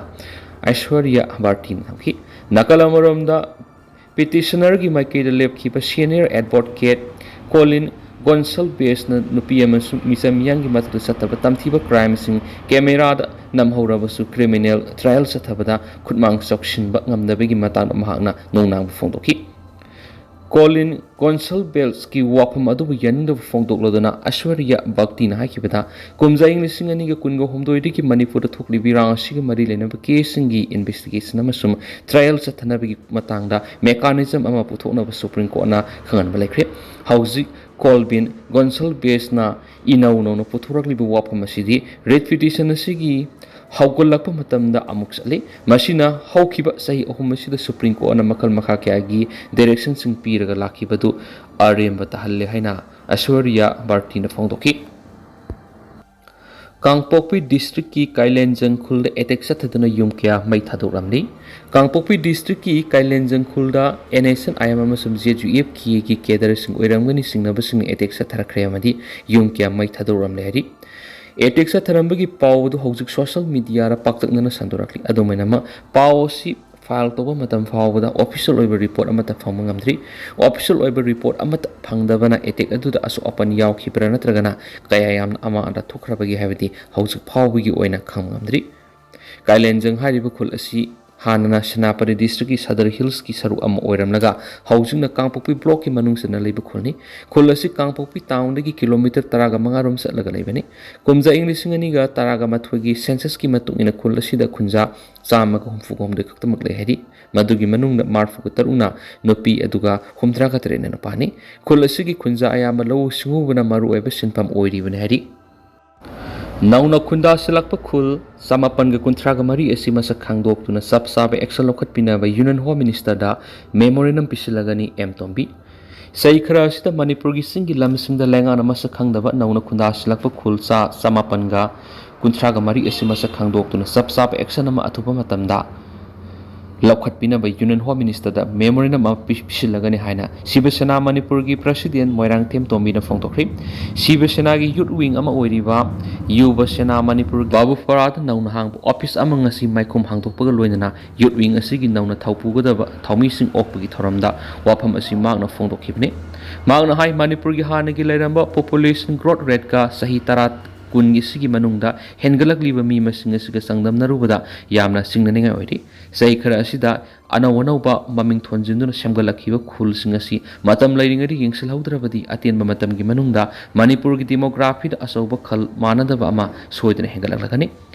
ꯑꯥꯏꯁ꯭ꯋꯔꯌ ꯚꯥꯔꯇꯤꯅ ꯊꯝꯈꯤ꯫ ꯅꯥꯀꯜ ꯑꯃꯔꯣꯝꯗ petitioner ꯒꯤ ꯃꯥꯏꯀꯩꯗ ꯂꯦꯞꯈꯤꯕ senior advocate ꯀꯣꯂꯤꯟ ꯒꯣꯟꯁꯜꯕꯦꯁꯅ ꯅꯨꯄꯤ ꯑꯃꯁꯨꯡ ꯃꯤꯆꯝ ꯃꯤꯌꯥꯝꯒꯤ ꯃꯊꯛꯇ ꯆꯠꯊꯕ ꯇꯝꯊꯤꯕ crimeꯁꯤꯡ camera ꯗ ꯅꯝꯍꯧꯔꯕꯁꯨ criminal trial ꯆꯠꯊꯕꯗ ꯈꯨꯠꯃꯥꯡ ꯆꯥꯎꯁꯤꯟꯕ ꯉꯝꯗꯕꯒꯤ ꯃꯇꯥꯡꯗ ꯃꯍꯥꯛꯅ ꯅꯨꯡꯅꯥꯡꯕ ꯐꯣꯡꯗꯣꯛꯈꯤ꯫ ꯀꯣꯂꯤꯟ ꯒꯣꯟꯁꯜꯕꯦꯁꯀꯤ ꯋꯥꯐꯝ ꯑꯗꯨꯕꯨ ꯌꯥꯅꯤꯡꯗꯕ ꯐꯣꯡꯗꯣꯛꯂꯗꯨꯅ ꯑꯥꯏꯁ꯭ꯋꯔꯌ ꯚꯥꯔꯇꯤꯅ ꯍꯥꯏꯈꯤꯕꯗ, ꯀꯨꯝꯖꯥ ꯏꯪ ꯂꯤꯁꯤꯡ ꯑꯅꯤꯒ ꯀꯨꯟꯒ ꯍꯨꯝꯗꯣꯏꯗꯒꯤ ꯃꯅꯤꯄꯨꯔꯗ ꯊꯣꯛꯂꯤꯕ ꯏꯔꯥꯡ ꯑꯁꯤꯒ ꯃꯔꯤ ꯂꯩꯅꯕ case ꯁꯤꯡꯒꯤ investigation ꯑꯃꯁꯨꯡ trial ꯆꯠꯊꯅꯕꯒꯤ ꯃꯇꯥꯡꯗ mechanism ꯑꯃ ꯄꯨꯊꯣꯛꯅꯕ Supreme Court ꯅ ꯈꯪꯍꯟꯕ ꯂꯩꯈ꯭ꯔꯦ꯫ ꯍꯧꯖꯤꯛ ꯀꯣꯂꯤꯟ ꯒꯣꯟꯁꯜꯕꯦꯁꯅ ꯏꯅꯧ ꯅꯧꯅ ꯄꯨꯊꯣꯔꯛꯂꯤꯕ ꯋꯥꯐꯝ ꯑꯁꯤꯗꯤ writ petition ꯑꯁꯤꯒꯤ ꯍꯧꯒꯠꯂꯛꯄ ꯃꯇꯝꯗ ꯑꯃꯨꯛ ꯆꯠꯂꯤ꯫ ꯃꯁꯤꯅ ꯍꯧꯈꯤꯕ ꯆꯍꯤ ꯑꯍꯨꯝ ꯑꯁꯤꯗ Supreme Court ꯅ ꯃꯈꯜ ꯃꯈꯥ ꯀꯌꯥꯒꯤ direction ꯁꯤꯡ ꯄꯤꯔꯒ ꯂꯥꯛꯈꯤꯕꯗꯨ ꯑꯔꯦꯝꯕ ꯇꯥꯍꯜꯂꯦ ꯍꯥꯏꯅ ꯑꯥꯏꯁ꯭ꯋꯔꯌ ꯚꯥꯔꯇꯤꯅ ꯐꯣꯡꯗꯣꯛꯈꯤ꯫ ꯀꯥꯡꯄꯣꯛꯄꯤ ꯗꯤꯁꯇ꯭ꯔꯤꯛꯀꯤ ꯀꯥꯏꯂꯦꯟꯖꯪ ꯈꯨꯜꯗ ꯑꯦꯇꯦꯛ ꯆꯠꯊꯗꯨꯅ ꯌꯨꯝ ꯀꯌꯥ ꯃꯩ ꯊꯥꯗꯣꯛꯂꯝꯂꯤ꯫ ꯀꯥꯡꯄꯣꯛꯄꯤ ꯗꯤꯁꯇ꯭ꯔꯤꯛꯀꯤ ꯀꯥꯏꯂꯦꯟꯖꯪ ꯈꯨꯜꯗ NSCN-IM ꯑꯃꯁꯨꯡ ZUF ꯀꯤ ꯀꯦꯗꯔꯁꯤꯡ ꯑꯣꯏꯔꯝꯒꯅꯤ ꯆꯤꯡꯅꯕꯁꯤꯡꯅ ꯑꯦꯇꯦꯛ ꯆꯠꯊꯔꯛꯈ꯭ꯔꯦ ꯑꯃꯗꯤ ꯌꯨꯝ ꯀꯌꯥ ꯃꯩ ꯊꯥꯗꯣꯛꯂꯝꯂꯦ ꯍꯥꯏꯔꯤ꯫ ꯑꯦꯇꯦꯛ ꯆꯠꯊꯔꯝꯕꯒꯤ ꯄꯥꯎ ꯑꯗꯨ ꯍꯧꯖꯤꯛ ꯁꯣꯁꯤꯌꯦꯜ ꯃꯤꯗꯤꯌꯥꯗ ꯄꯥꯛꯇꯛꯅꯅ ꯁꯟꯗꯣꯔꯛꯂꯤ꯫ ꯑꯗꯨꯃꯥꯏꯅꯃꯛ ꯄꯥꯎ ꯑꯁꯤ ꯐꯥꯏꯜ ꯇꯧꯕ ꯃꯇꯝ ꯐꯥꯎꯕꯗ ꯑꯣꯐꯤꯁꯤꯌꯦꯜ ꯑꯣꯏꯕ ꯔꯤꯄꯣꯔꯠ ꯑꯃꯠꯇ ꯐꯪꯕ ꯉꯝꯗ꯭ꯔꯤ꯫ ꯑꯣꯐꯤꯁꯤꯌꯦꯜ ꯑꯣꯏꯕ ꯔꯤꯄꯣꯔꯠ ꯑꯃꯠꯇ ꯐꯪꯗꯕꯅ ꯑꯦꯇꯦꯛ ꯑꯗꯨꯗ ꯑꯁꯣꯛ ꯑꯄꯟ ꯌꯥꯎꯈꯤꯕ꯭ꯔꯥ ꯅꯠꯇ꯭ꯔꯒꯅ ꯀꯌꯥ ꯌꯥꯝꯅ ꯑꯃꯥꯡ ꯑꯇꯥ ꯊꯣꯛꯈ꯭ꯔꯕꯒꯦ ꯍꯥꯏꯕꯗꯤ ꯍꯧꯖꯤꯛ ꯐꯥꯎꯕꯒꯤ ꯑꯣꯏꯅ ꯈꯪꯕ ꯉꯝꯗ꯭ꯔꯤ꯫ ꯀꯥꯏꯂꯦꯟꯖꯪ ꯍꯥꯏꯔꯤꯕ ꯈꯨꯜ ꯑꯁꯤ ꯍꯥꯟꯅꯅ ꯁꯦꯅꯥꯄꯇꯤ ꯗꯤꯁꯇ꯭ꯔꯤꯛꯀꯤ ꯁꯗꯔ ꯍꯤꯜꯁꯀꯤ ꯁꯔꯨꯛ ꯑꯃ ꯑꯣꯏꯔꯝꯂꯒ ꯍꯧꯖꯤꯛꯅ ꯀꯥꯡꯄꯣꯛꯄꯤ ꯕ꯭ꯂꯣꯛꯀꯤ ꯃꯅꯨꯡ ꯆꯟꯅ ꯂꯩꯕ ꯈꯨꯜꯅꯤ꯫ ꯈꯨꯜ ꯑꯁꯤ ꯀꯥꯡꯄꯣꯛꯄꯤ ꯇꯥꯎꯟꯗꯒꯤ ꯀꯤꯂꯣꯃꯤꯇꯔ ꯇꯔꯥꯒ ꯃꯉꯥ ꯔꯣꯝ ꯆꯠꯂꯒ ꯂꯩꯕꯅꯤ꯫ ꯀꯨꯝꯖꯥ ꯏꯪ ꯂꯤꯁꯤꯡ ꯑꯅꯤꯒ ꯇꯔꯥꯒ ꯃꯥꯊꯣꯏꯒꯤ ꯁꯦꯟꯁꯁꯀꯤ ꯃꯇꯨꯡ ꯏꯟꯅ ꯈꯨꯜ ꯑꯁꯤꯗ ꯈꯨꯟꯖꯥ ꯆꯥꯝꯃꯒ ꯍꯨꯝꯐꯨꯒ ꯍꯨꯝꯗꯣꯏ ꯈꯛꯇꯃꯛ ꯂꯩ ꯍꯥꯏꯔꯤ꯫ ꯃꯗꯨꯒꯤ ꯃꯅꯨꯡꯗ ꯃꯔꯤꯐꯨꯒ ꯇꯔꯨꯛꯅ ꯅꯨꯄꯤ ꯑꯗꯨꯒ ꯍꯨꯝꯗ꯭ꯔꯥꯒ ꯇꯔꯦꯠꯅ ꯅꯨꯄꯥꯅꯤ꯫ ꯈꯨꯜ ꯑꯁꯤꯒꯤ ꯈꯨꯟꯖꯥ ꯑꯌꯥꯝꯕ ꯂꯧꯎ ꯁꯤꯡꯎꯕꯅ ꯃꯔꯨꯑꯣꯏꯕ ꯁꯤꯟꯐꯝ ꯑꯣꯏꯔꯤꯕꯅꯤ ꯍꯥꯏꯔꯤ꯫ ꯅꯧꯅ ꯈꯨꯟꯗꯥꯁꯤꯜꯂꯛꯄ ꯈꯨꯜ ꯆꯃꯥꯄꯟꯒ ꯀꯨꯟꯊ꯭ꯔꯥꯒ ꯃꯔꯤ ꯑꯁꯤ ꯃꯁꯛ ꯈꯪꯗꯣꯛꯇꯨꯅ ꯆꯞ ꯆꯥꯕ action ꯂꯧꯈꯠꯄꯤꯅꯕ Union Home Minister-ꯗ memorandum ꯄꯤꯁꯤꯜꯂꯒꯅꯤ ꯑꯦꯝ ꯇꯣꯝꯕꯤ꯫ ꯆꯍꯤ ꯈꯔ ꯑꯁꯤꯗ ꯃꯅꯤꯄꯨꯔꯒꯤ ꯆꯤꯡꯒꯤ ꯂꯝꯁꯤꯡꯗ ꯂꯩꯉꯥꯛꯅ ꯃꯁꯛ ꯈꯪꯗꯕ ꯅꯧꯅ ꯈꯨꯟꯗꯥꯁꯤꯜꯂꯛꯄ ꯈꯨꯜ ꯆꯥ ꯆꯃꯥꯄꯟꯒ ꯀꯨꯟꯊ꯭ꯔꯥꯒ ꯃꯔꯤ ꯑꯁꯤ ꯃꯁꯛ ꯈꯪꯗꯣꯛꯇꯨꯅ ꯆꯞ ꯆꯥꯕ action ꯑꯃ ꯑꯊꯨꯕ ꯃꯇꯝꯗ ꯂꯧꯈꯠꯄꯤꯅꯕ Union Home Minister-ꯗ memorandum ꯑꯃ ꯄꯤ-, ꯄꯤꯁꯤꯜꯂꯒꯅꯤ ꯍꯥꯏꯅ ꯁꯤꯕ ꯁꯦꯅꯥ ꯃꯅꯤꯄꯨꯔꯒꯤ president ꯃꯣꯏꯔꯥꯡꯊꯦꯝ ꯇꯣꯝꯕꯤꯅ ꯐꯣꯡꯗꯣꯛꯈ꯭ꯔꯤ꯫ ꯁꯤꯕ ꯁꯦꯅꯥꯒꯤ youth wing ꯑꯃ ꯑꯣꯏꯔꯤꯕ ꯌꯨꯕ ꯁꯦꯅꯥ ꯃꯅꯤꯄꯨꯔ ꯕꯥꯕꯨꯄꯥꯔꯥꯗ ꯅꯧꯅ ꯍꯥꯡꯕ office ꯑꯃ ꯉꯁꯤ ꯃꯥꯏꯈꯨꯝ ꯍꯥꯡꯗꯣꯛꯄꯒ ꯂꯣꯏꯅꯅ youth wing ꯑꯁꯤꯒꯤ ꯅꯧꯅ ꯊꯧꯄꯨꯒꯗꯕ ꯊꯧꯃꯤꯁꯤꯡ ꯑꯣꯛꯄꯒꯤ ꯊꯧꯔꯝꯗ ꯋꯥꯐꯝ ꯑꯁꯤ ꯃꯍꯥꯛꯅ ꯐꯣꯡꯗꯣꯛꯈꯤꯕꯅꯤ꯫ ꯃꯍꯥꯛꯅ ꯍꯥꯏ, ꯃꯅꯤꯄꯨꯔꯒꯤ ꯍꯥꯟꯅꯒꯤ ꯂꯩꯔꯝꯕ population growth rate-ꯀ ꯆꯍꯤ ꯇꯔꯥ ꯀꯨꯟꯒꯤ ꯑꯁꯤꯒꯤ ꯃꯅꯨꯡꯗ ꯍꯦꯟꯒꯠꯂꯛꯂꯤꯕ ꯃꯤ ꯃꯁꯤꯡ ꯑꯁꯤꯒ ꯆꯥꯡꯗꯝꯅꯔꯨꯕꯗ ꯌꯥꯝꯅ ꯆꯤꯡꯅꯅꯤꯡꯉꯥꯏ ꯑꯣꯏꯔꯤ꯫ ꯆꯍꯤ ꯈꯔ ꯑꯁꯤꯗ ꯑꯅꯧ ꯑꯅꯧꯕ ꯃꯃꯤꯡ ꯊꯣꯟꯖꯤꯟꯗꯨꯅ ꯁꯦꯝꯒꯠꯂꯛꯈꯤꯕ ꯈꯨꯜꯁꯤꯡ ꯑꯁꯤ ꯃꯇꯝ ꯂꯩꯔꯤꯉꯩꯗ ꯌꯦꯡꯁꯤꯜꯍꯧꯗ꯭ꯔꯕꯗꯤ ꯑꯇꯦꯟꯕ ꯃꯇꯝꯒꯤ ꯃꯅꯨꯡꯗ ꯃꯅꯤꯄꯨꯔꯒꯤ demography-ꯗ ꯑꯆꯧꯕ ꯈꯜ ꯃꯥꯟꯅꯗꯕ ꯑꯃ ꯁꯣꯏꯗꯅ ꯍꯦꯟꯒꯠꯂꯛꯂꯒꯅꯤ꯫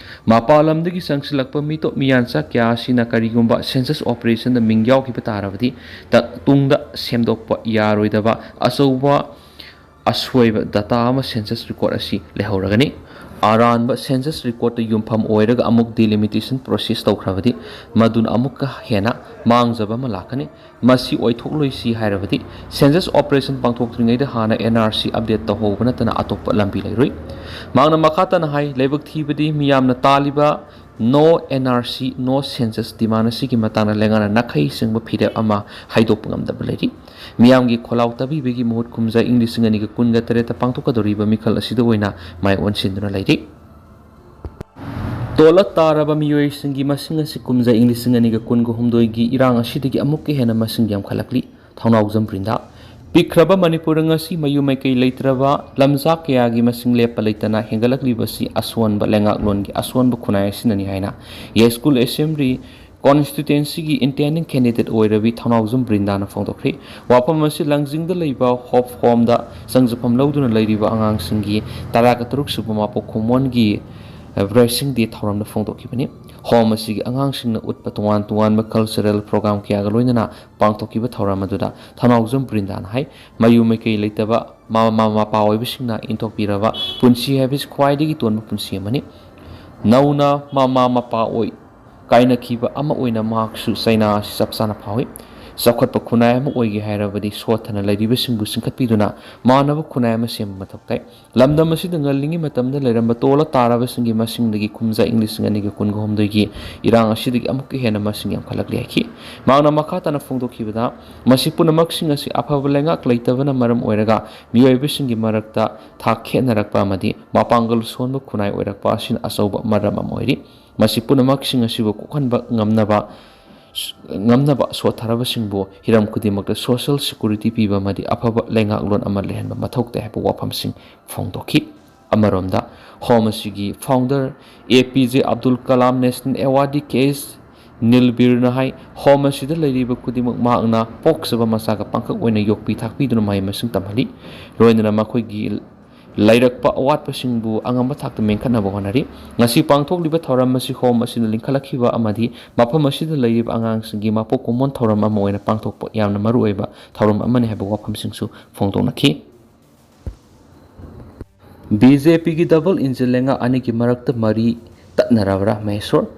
ꯃꯄꯥꯟ ꯂꯝꯗꯒꯤ ꯆꯪꯁꯤꯜꯂꯛꯄ ꯃꯤꯇꯣꯞ ꯃꯤꯌꯥꯟꯆꯥ ꯀꯌꯥ ꯑꯁꯤꯅ ꯀꯔꯤꯒꯨꯝꯕ census operation-ꯗ ꯃꯤꯡ ꯌꯥꯎꯈꯤꯕ ꯇꯥꯔꯕꯗꯤ ꯇ-, ꯇꯨꯡꯗ ꯁꯦꯝꯗꯣꯛꯄ ꯌꯥꯔꯣꯏꯗꯕ ꯑꯆꯧꯕ ꯑꯁꯣꯏꯕ data ꯑꯃ census record ꯑꯁꯤ ꯂꯩꯍꯧꯔꯒꯅꯤ꯫ ꯑꯔꯥꯟꯕ ꯁꯦꯟꯁꯁ ꯔꯦꯀꯣꯔꯗꯇ ꯌꯨꯝꯐꯝ ꯑꯣꯏꯔꯒ ꯑꯃꯨꯛ ꯗꯤꯂꯤꯃꯤꯇꯦꯁꯟ ꯄ꯭ꯔꯣꯁꯦꯁ ꯇꯧꯈ꯭ꯔꯕꯗꯤ ꯃꯗꯨꯅ ꯑꯃꯨꯛꯀ ꯍꯦꯟꯅ ꯃꯥꯡꯖꯕ ꯑꯃ ꯂꯥꯛꯀꯅꯤ꯫ ꯃꯁꯤ ꯑꯣꯏꯊꯣꯛꯂꯣꯏꯁꯤ ꯍꯥꯏꯔꯕꯗꯤ ꯁꯦꯟꯁꯁ ꯑꯣꯄꯔꯦꯁꯟ ꯄꯥꯡꯊꯣꯛꯇ꯭ꯔꯤꯉꯩꯗ ꯍꯥꯟꯅ ꯑꯦꯟ ꯑꯥꯔ ꯁꯤ ꯑꯞꯗꯦꯠ ꯇꯧꯍꯧꯕ ꯅꯠꯇꯅ ꯑꯇꯣꯞꯄ ꯂꯝꯕꯤ ꯂꯩꯔꯣꯏ꯫ ꯃꯍꯥꯛꯅ ꯃꯈꯥ ꯇꯥꯅ ꯍꯥꯏ, ꯂꯥꯏꯕꯛ ꯊꯤꯕꯗꯤ ꯃꯤꯌꯥꯝꯅ ꯇꯥꯜꯂꯤꯕ "No N R C, No Census" ꯗꯤꯃꯥꯟ ꯑꯁꯤꯒꯤ ꯃꯇꯥꯡꯗ ꯂꯩꯉꯥꯛꯅ ꯅꯥꯈꯩ ꯁꯦꯡꯕ ꯐꯤꯔꯦꯞ ꯑꯃ ꯍꯥꯏꯗꯣꯛꯄ ꯉꯝꯗꯕ ꯂꯩꯔꯤ꯫ ꯃꯤꯌꯥꯝꯒꯤ ꯈꯣꯜꯂꯥꯎ ꯇꯥꯕꯤꯕꯒꯤ ꯃꯍꯨꯠ ꯀꯨꯝꯖꯥ ꯏꯪ ꯂꯤꯁꯤꯡ ꯑꯅꯤꯒ ꯀꯨꯟꯒ ꯇꯔꯦꯠꯇ ꯄꯥꯡꯊꯣꯛꯀꯗꯧꯔꯤꯕ ꯃꯤꯈꯜ ꯑꯁꯤꯗ ꯑꯣꯏꯅ ꯃꯥꯏ ꯑꯣꯟꯁꯤꯟꯗꯨꯅ ꯂꯩꯔꯤ꯫ ꯇꯣꯂ ꯇꯥꯔꯕ ꯃꯤꯑꯣꯏꯁꯤꯡꯒꯤ ꯃꯁꯤꯡ ꯑꯁꯤ ꯀꯨꯝꯖꯥ ꯏꯪ ꯂꯤꯁꯤꯡ ꯑꯅꯤꯒ ꯀꯨꯟꯒ ꯍꯨꯝꯗꯣꯏꯒꯤ ꯏꯔꯥꯡ ꯑꯁꯤꯗꯒꯤ ꯑꯃꯨꯛꯀ ꯍꯦꯟꯅ ꯃꯁꯤꯡ ꯌꯥꯝꯈꯠꯂꯛꯂꯤ꯫ ꯊꯧꯅꯥꯎꯖꯝ ꯕ꯭ꯔꯤꯟꯗꯥ꯫ ꯄꯤꯛꯈ꯭ꯔꯕ ꯃꯅꯤꯄꯨꯔ ꯉꯁꯤ ꯃꯌꯨꯝ ꯃꯩꯀꯩ ꯂꯩꯇ꯭ꯔꯕ ꯂꯝꯖꯥ ꯀꯌꯥꯒꯤ ꯃꯁꯤꯡ ꯂꯦꯞꯄ ꯂꯩꯇꯅ ꯍꯦꯟꯒꯠꯂꯛꯂꯤꯕꯁꯤ ꯑꯁꯣꯟꯕ ꯂꯩꯉꯥꯛꯂꯣꯟꯒꯤ ꯑꯁꯣꯟꯕ ꯈꯨꯟꯅꯥꯏ ꯑꯁꯤꯅꯅꯤ ꯍꯥꯏꯅ ꯌꯥꯏꯁ꯭ꯀꯨꯜ ꯑꯦꯁꯦꯝꯕ꯭ꯂꯤ ꯀꯣꯟꯁꯇꯤꯇ꯭ꯋꯦꯟꯁꯤꯒꯤ ꯏꯟꯇꯦꯟꯗꯤꯡ ꯀꯦꯟꯗꯤꯗꯦꯠ ꯑꯣꯏꯔꯕꯤ ꯊꯧꯅꯥꯎꯖꯝ ꯕ꯭ꯔꯤꯟꯗꯥꯅ ꯐꯣꯡꯗꯣꯛꯈ꯭ꯔꯤ꯫ ꯋꯥꯐꯝ ꯑꯁꯤ ꯂꯥꯡꯖꯤꯡꯗ ꯂꯩꯕ ꯍꯣꯞ ꯍꯣꯝꯗ ꯆꯪꯖꯐꯝ ꯂꯧꯗꯨꯅ ꯂꯩꯔꯤꯕ ꯑꯉꯥꯡꯁꯤꯡꯒꯤ ꯇꯔꯥꯒ ꯇꯔꯨꯛ ꯁꯨꯕ ꯃꯄꯣꯛ ꯀꯨꯝꯑꯣꯟꯒꯤ ꯕ꯭ꯂꯦꯁꯤꯡ ꯗꯦ ꯊꯧꯔꯝꯗ ꯐꯣꯡꯗꯣꯛꯈꯤꯕꯅꯤ꯫ ꯍꯣꯝ ꯑꯁꯤꯒꯤ ꯑꯉꯥꯡꯁꯤꯡꯅ ꯎꯠꯄ ꯇꯣꯉꯥꯟ ꯇꯣꯉꯥꯟꯕ ꯀꯜꯆꯔꯦꯜ ꯄ꯭ꯔꯣꯒ꯭ꯔꯥꯝ ꯀꯌꯥꯒ ꯂꯣꯏꯅꯅ ꯄꯥꯡꯊꯣꯛꯈꯤꯕ ꯊꯧꯔꯝ ꯑꯗꯨꯗ ꯊꯧꯅꯥꯎꯖꯝ ꯕ꯭ꯔꯤꯟꯗꯥꯅ ꯍꯥꯏ, ꯃꯌꯨꯝ ꯃꯩꯀꯩ ꯂꯩꯇꯕ ꯃꯃꯥ ꯃꯄꯥ ꯑꯣꯏꯕꯁꯤꯡꯅ ꯏꯟꯊꯣꯛꯄꯤꯔꯕ ꯄꯨꯟꯁꯤ ꯍꯥꯏꯕꯁꯤ ꯈ꯭ꯋꯥꯏꯗꯒꯤ ꯇꯣꯟꯕ ꯄꯨꯟꯁꯤ ꯑꯃꯅꯤ꯫ ꯅꯧꯅ ꯃꯃꯥ ꯃꯄꯥ ꯑꯣꯏ ꯀꯥꯏꯅꯈꯤꯕ ꯑꯃ ꯑꯣꯏꯅ ꯃꯍꯥꯛꯁꯨ ꯆꯩꯅꯥ ꯑꯁꯤ ꯆꯞ ꯆꯥꯅ ꯐꯥꯎꯏ꯫ ꯆꯥꯎꯈꯠꯄ ꯈꯨꯟꯅꯥꯏ ꯑꯃ ꯑꯣꯏꯒꯦ ꯍꯥꯏꯔꯕꯗꯤ ꯁꯣꯠꯊꯅ ꯂꯩꯔꯤꯕꯁꯤꯡꯕꯨ ꯆꯤꯡꯈꯠꯄꯤꯗꯨꯅ ꯃꯥꯟꯅꯕ ꯈꯨꯟꯅꯥꯏ ꯑꯃ ꯁꯦꯝꯕ ꯃꯊꯧ ꯇꯥꯏ꯫ ꯂꯝꯗꯝ ꯑꯁꯤꯗ ꯉꯜꯂꯤꯉꯩ ꯃꯇꯝꯗ ꯂꯩꯔꯝꯕ ꯇꯣꯜꯂ ꯇꯥꯔꯕꯁꯤꯡꯒꯤ ꯃꯁꯤꯡꯗꯒꯤ ꯀꯨꯝꯖꯥ ꯏꯪ ꯂꯤꯁꯤꯡ ꯑꯅꯤꯒ ꯀꯨꯟꯒ ꯍꯨꯝꯗꯣꯏꯒꯤ ꯏꯔꯥꯡ ꯑꯁꯤꯗꯒꯤ ꯑꯃꯨꯛꯀ ꯍꯦꯟꯅ ꯃꯁꯤꯡ ꯌꯥꯝꯈꯠꯂꯛꯂꯤ ꯍꯥꯏꯈꯤ꯫ ꯃꯍꯥꯛꯅ ꯃꯈꯥ ꯇꯥꯅ ꯐꯣꯡꯗꯣꯛꯈꯤꯕꯗ, ꯃꯁꯤ ꯄꯨꯝꯅꯃꯛꯁꯤꯡ ꯑꯁꯤ ꯑꯐꯕ ꯂꯩꯉꯥꯛ ꯂꯩꯇꯕꯅ ꯃꯔꯝ ꯑꯣꯏꯔꯒ ꯃꯤꯑꯣꯏꯕꯁꯤꯡꯒꯤ ꯃꯔꯛꯇ ꯊꯥꯛ ꯈꯦꯠꯅꯔꯛꯄ ꯑꯃꯗꯤ ꯃꯄꯥꯡꯒꯜ ꯁꯣꯟꯕ ꯈꯨꯟꯅꯥꯏ ꯑꯣꯏꯔꯛꯄ ꯑꯁꯤꯅ ꯑꯆꯧꯕ ꯃꯔꯝ ꯑꯃ ꯑꯣꯏꯔꯤ꯫ ꯃꯁꯤ ꯄꯨꯝꯅꯃꯛꯁꯤꯡ ꯑꯁꯤꯕꯨ ꯀꯣꯛꯍꯟꯕ ꯉꯝꯅꯕ, ꯉꯝꯅꯕ ꯁꯣꯠꯊꯔꯕꯁꯤꯡꯕꯨ ꯍꯤꯔꯝ ꯈꯨꯗꯤꯡꯃꯛꯇ ꯁꯣꯁꯤꯌꯦꯜ ꯁꯦꯀ꯭ꯌꯨꯔꯤꯇꯤ ꯄꯤꯕ ꯑꯃꯗꯤ ꯑꯐꯕ ꯂꯩꯉꯥꯛꯂꯣꯟ ꯑꯃ ꯂꯩꯍꯟꯕ ꯃꯊꯧ ꯇꯥꯏ ꯍꯥꯏꯕ ꯋꯥꯐꯝꯁꯤꯡ ꯐꯣꯡꯗꯣꯛꯈꯤ꯫ ꯑꯃꯔꯣꯝꯗ, ꯍꯣꯝ ꯑꯁꯤꯒꯤ ꯐꯥꯎꯟꯗꯔ ꯑꯦ ꯄꯤ ꯖꯦ ꯑꯕꯗꯨꯜ ꯀꯂꯥꯝ ꯅꯦꯁꯅꯦꯜ ꯑꯦꯋꯥꯔꯗꯤ ꯀꯦ ꯑꯦꯁ ꯅꯤꯜꯕꯤꯔꯅ ꯍꯥꯏ, ꯍꯣꯝ ꯑꯁꯤꯗ ꯂꯩꯔꯤꯕ ꯈꯨꯗꯤꯡꯃꯛ ꯃꯍꯥꯛꯅ ꯄꯣꯛꯆꯕ ꯃꯆꯥꯒ ꯄꯥꯡꯈꯛ ꯑꯣꯏꯅ ꯌꯣꯛꯄꯤ ꯊꯥꯛꯄꯤꯗꯨꯅ ꯃꯍꯩ ꯃꯁꯤꯡ ꯇꯝꯍꯜꯂꯤ꯫ ꯂꯣꯏꯅꯅ ꯃꯈꯣꯏꯒꯤ ꯂꯩꯔꯛꯄ ꯑꯋꯥꯠꯄꯁꯤꯡꯕꯨ ꯑꯉꯝꯕ ꯊꯥꯛꯇ ꯃꯦꯟꯈꯠꯅꯕ ꯍꯣꯠꯅꯔꯤ꯫ ꯉꯁꯤ ꯄꯥꯡꯊꯣꯛꯂꯤꯕ ꯊꯧꯔꯝ ꯑꯁꯤ ꯍꯣꯝ ꯑꯁꯤꯅ ꯂꯤꯡꯈꯠꯂꯛꯈꯤꯕ ꯑꯃꯗꯤ ꯃꯐꯝ ꯑꯁꯤꯗ ꯂꯩꯔꯤꯕ ꯑꯉꯥꯡꯁꯤꯡꯒꯤ ꯃꯄꯣꯛ ꯀꯨꯝꯑꯣꯟ ꯊꯧꯔꯝ ꯑꯃ ꯑꯣꯏꯅ ꯄꯥꯡꯊꯣꯛꯄ ꯌꯥꯝꯅ ꯃꯔꯨꯑꯣꯏꯕ ꯊꯧꯔꯝ ꯑꯃꯅꯤ ꯍꯥꯏꯕ ꯋꯥꯐꯝꯁꯤꯡꯁꯨ ꯐꯣꯡꯗꯣꯛꯅꯈꯤ꯫ ꯕꯤ ꯖꯦ ꯄꯤꯒꯤ double engine ꯂꯩꯉꯥꯛ ꯑꯅꯤꯒꯤ ꯃꯔꯛꯇ ꯃꯔꯤ ꯇꯠꯅꯔꯕ꯭ꯔꯥ? ꯃꯍꯦꯁꯣꯔ꯫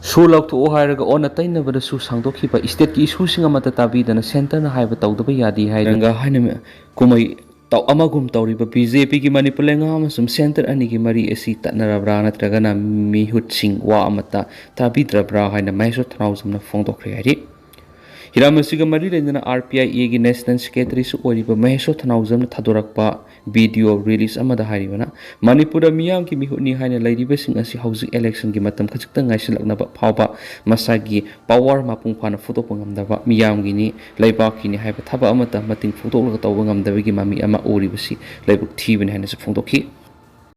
ꯁꯨ ꯂꯧꯊꯣꯛꯑꯣ ꯍꯥꯏꯔꯒ ꯑꯣꯟꯅ ꯇꯩꯅꯕꯗ ꯁꯨ ꯁꯥꯡꯗꯣꯛꯈꯤꯕ, stateꯀꯤ issueꯁꯤꯡ ꯑꯃꯠꯇ ꯇꯥꯕꯤꯗꯅ centreꯅ ꯍꯥꯏꯕ ꯇꯧꯗꯕ ꯌꯥꯗꯦ ꯍꯥꯏꯗꯅ ꯍꯥꯏꯅ ꯀꯨꯝꯍꯩ ꯇꯧ-, ꯑꯃꯒꯨꯝ ꯇꯧꯔꯤꯕ ꯕꯤ ꯖꯦ ꯄꯤꯒꯤ ꯃꯅꯤꯄꯨꯔ ꯂꯩꯉꯥꯛ ꯑꯃꯁꯨꯡ centre ꯑꯅꯤꯒꯤ ꯃꯔꯤ ꯑꯁꯤ ꯇꯠꯅꯔꯕ꯭ꯔꯥ, ꯅꯠꯇ꯭ꯔꯒꯅ ꯃꯤꯍꯨꯠꯁꯤꯡ ꯋꯥ ꯑꯃꯠꯇ ꯇꯥꯕꯤꯗ꯭ꯔꯕ꯭ꯔꯥ ꯍꯥꯏꯅ ꯃꯍꯦꯁꯣꯔ ꯊꯅꯥꯎꯖꯝꯅ ꯐꯣꯡꯗꯣꯛꯈ꯭ꯔꯦ ꯍꯥꯏꯔꯤ꯫ ꯍꯤꯔꯝ ꯑꯁꯤꯒ ꯃꯔꯤ ꯂꯩꯅꯅ ꯑꯥꯔ ꯄꯤ ꯑꯥꯏ ꯑꯦꯒꯤ national secretaryꯁꯨ ꯑꯣꯏꯔꯤꯕ ꯃꯍꯦꯁꯣꯔ ꯊꯅꯥꯎꯖꯝꯅ ꯊꯥꯗꯣꯔꯛꯄ video release ꯑꯃꯗ ꯍꯥꯏꯔꯤꯕꯅ, ꯃꯅꯤꯄꯨꯔꯗ ꯃꯤꯌꯥꯝꯒꯤ ꯃꯤꯍꯨꯠꯅꯤ ꯍꯥꯏꯅ ꯂꯩꯔꯤꯕꯁꯤꯡ ꯑꯁꯤ ꯍꯧꯖꯤꯛ electionꯒꯤ ꯃꯇꯝ ꯈꯖꯤꯛꯇꯪ ꯉꯥꯏꯁꯤꯜꯂꯛꯅꯕ ꯐꯥꯎꯕ ꯃꯁꯥꯒꯤ power ꯃꯄꯨꯡ ꯐꯥꯅ ꯐꯨꯗꯣꯛꯄ ꯉꯝꯗꯕ, ꯃꯤꯌꯥꯝꯒꯤꯅꯤ, ꯂꯩꯕꯥꯛꯀꯤꯅꯤ ꯍꯥꯏꯕ ꯊꯕꯛ ꯑꯃꯠꯇ ꯃꯇꯤꯡ ꯐꯣꯡꯗꯣꯛꯂꯒ ꯇꯧꯕ ꯉꯝꯗꯕꯒꯤ ꯃꯃꯤ ꯑꯃ ꯎꯔꯤꯕꯁꯤ ꯂꯥꯏꯕꯛ ꯊꯤꯕꯅꯤ ꯍꯥꯏꯅꯁꯨ ꯐꯣꯡꯗꯣꯛꯈꯤ꯫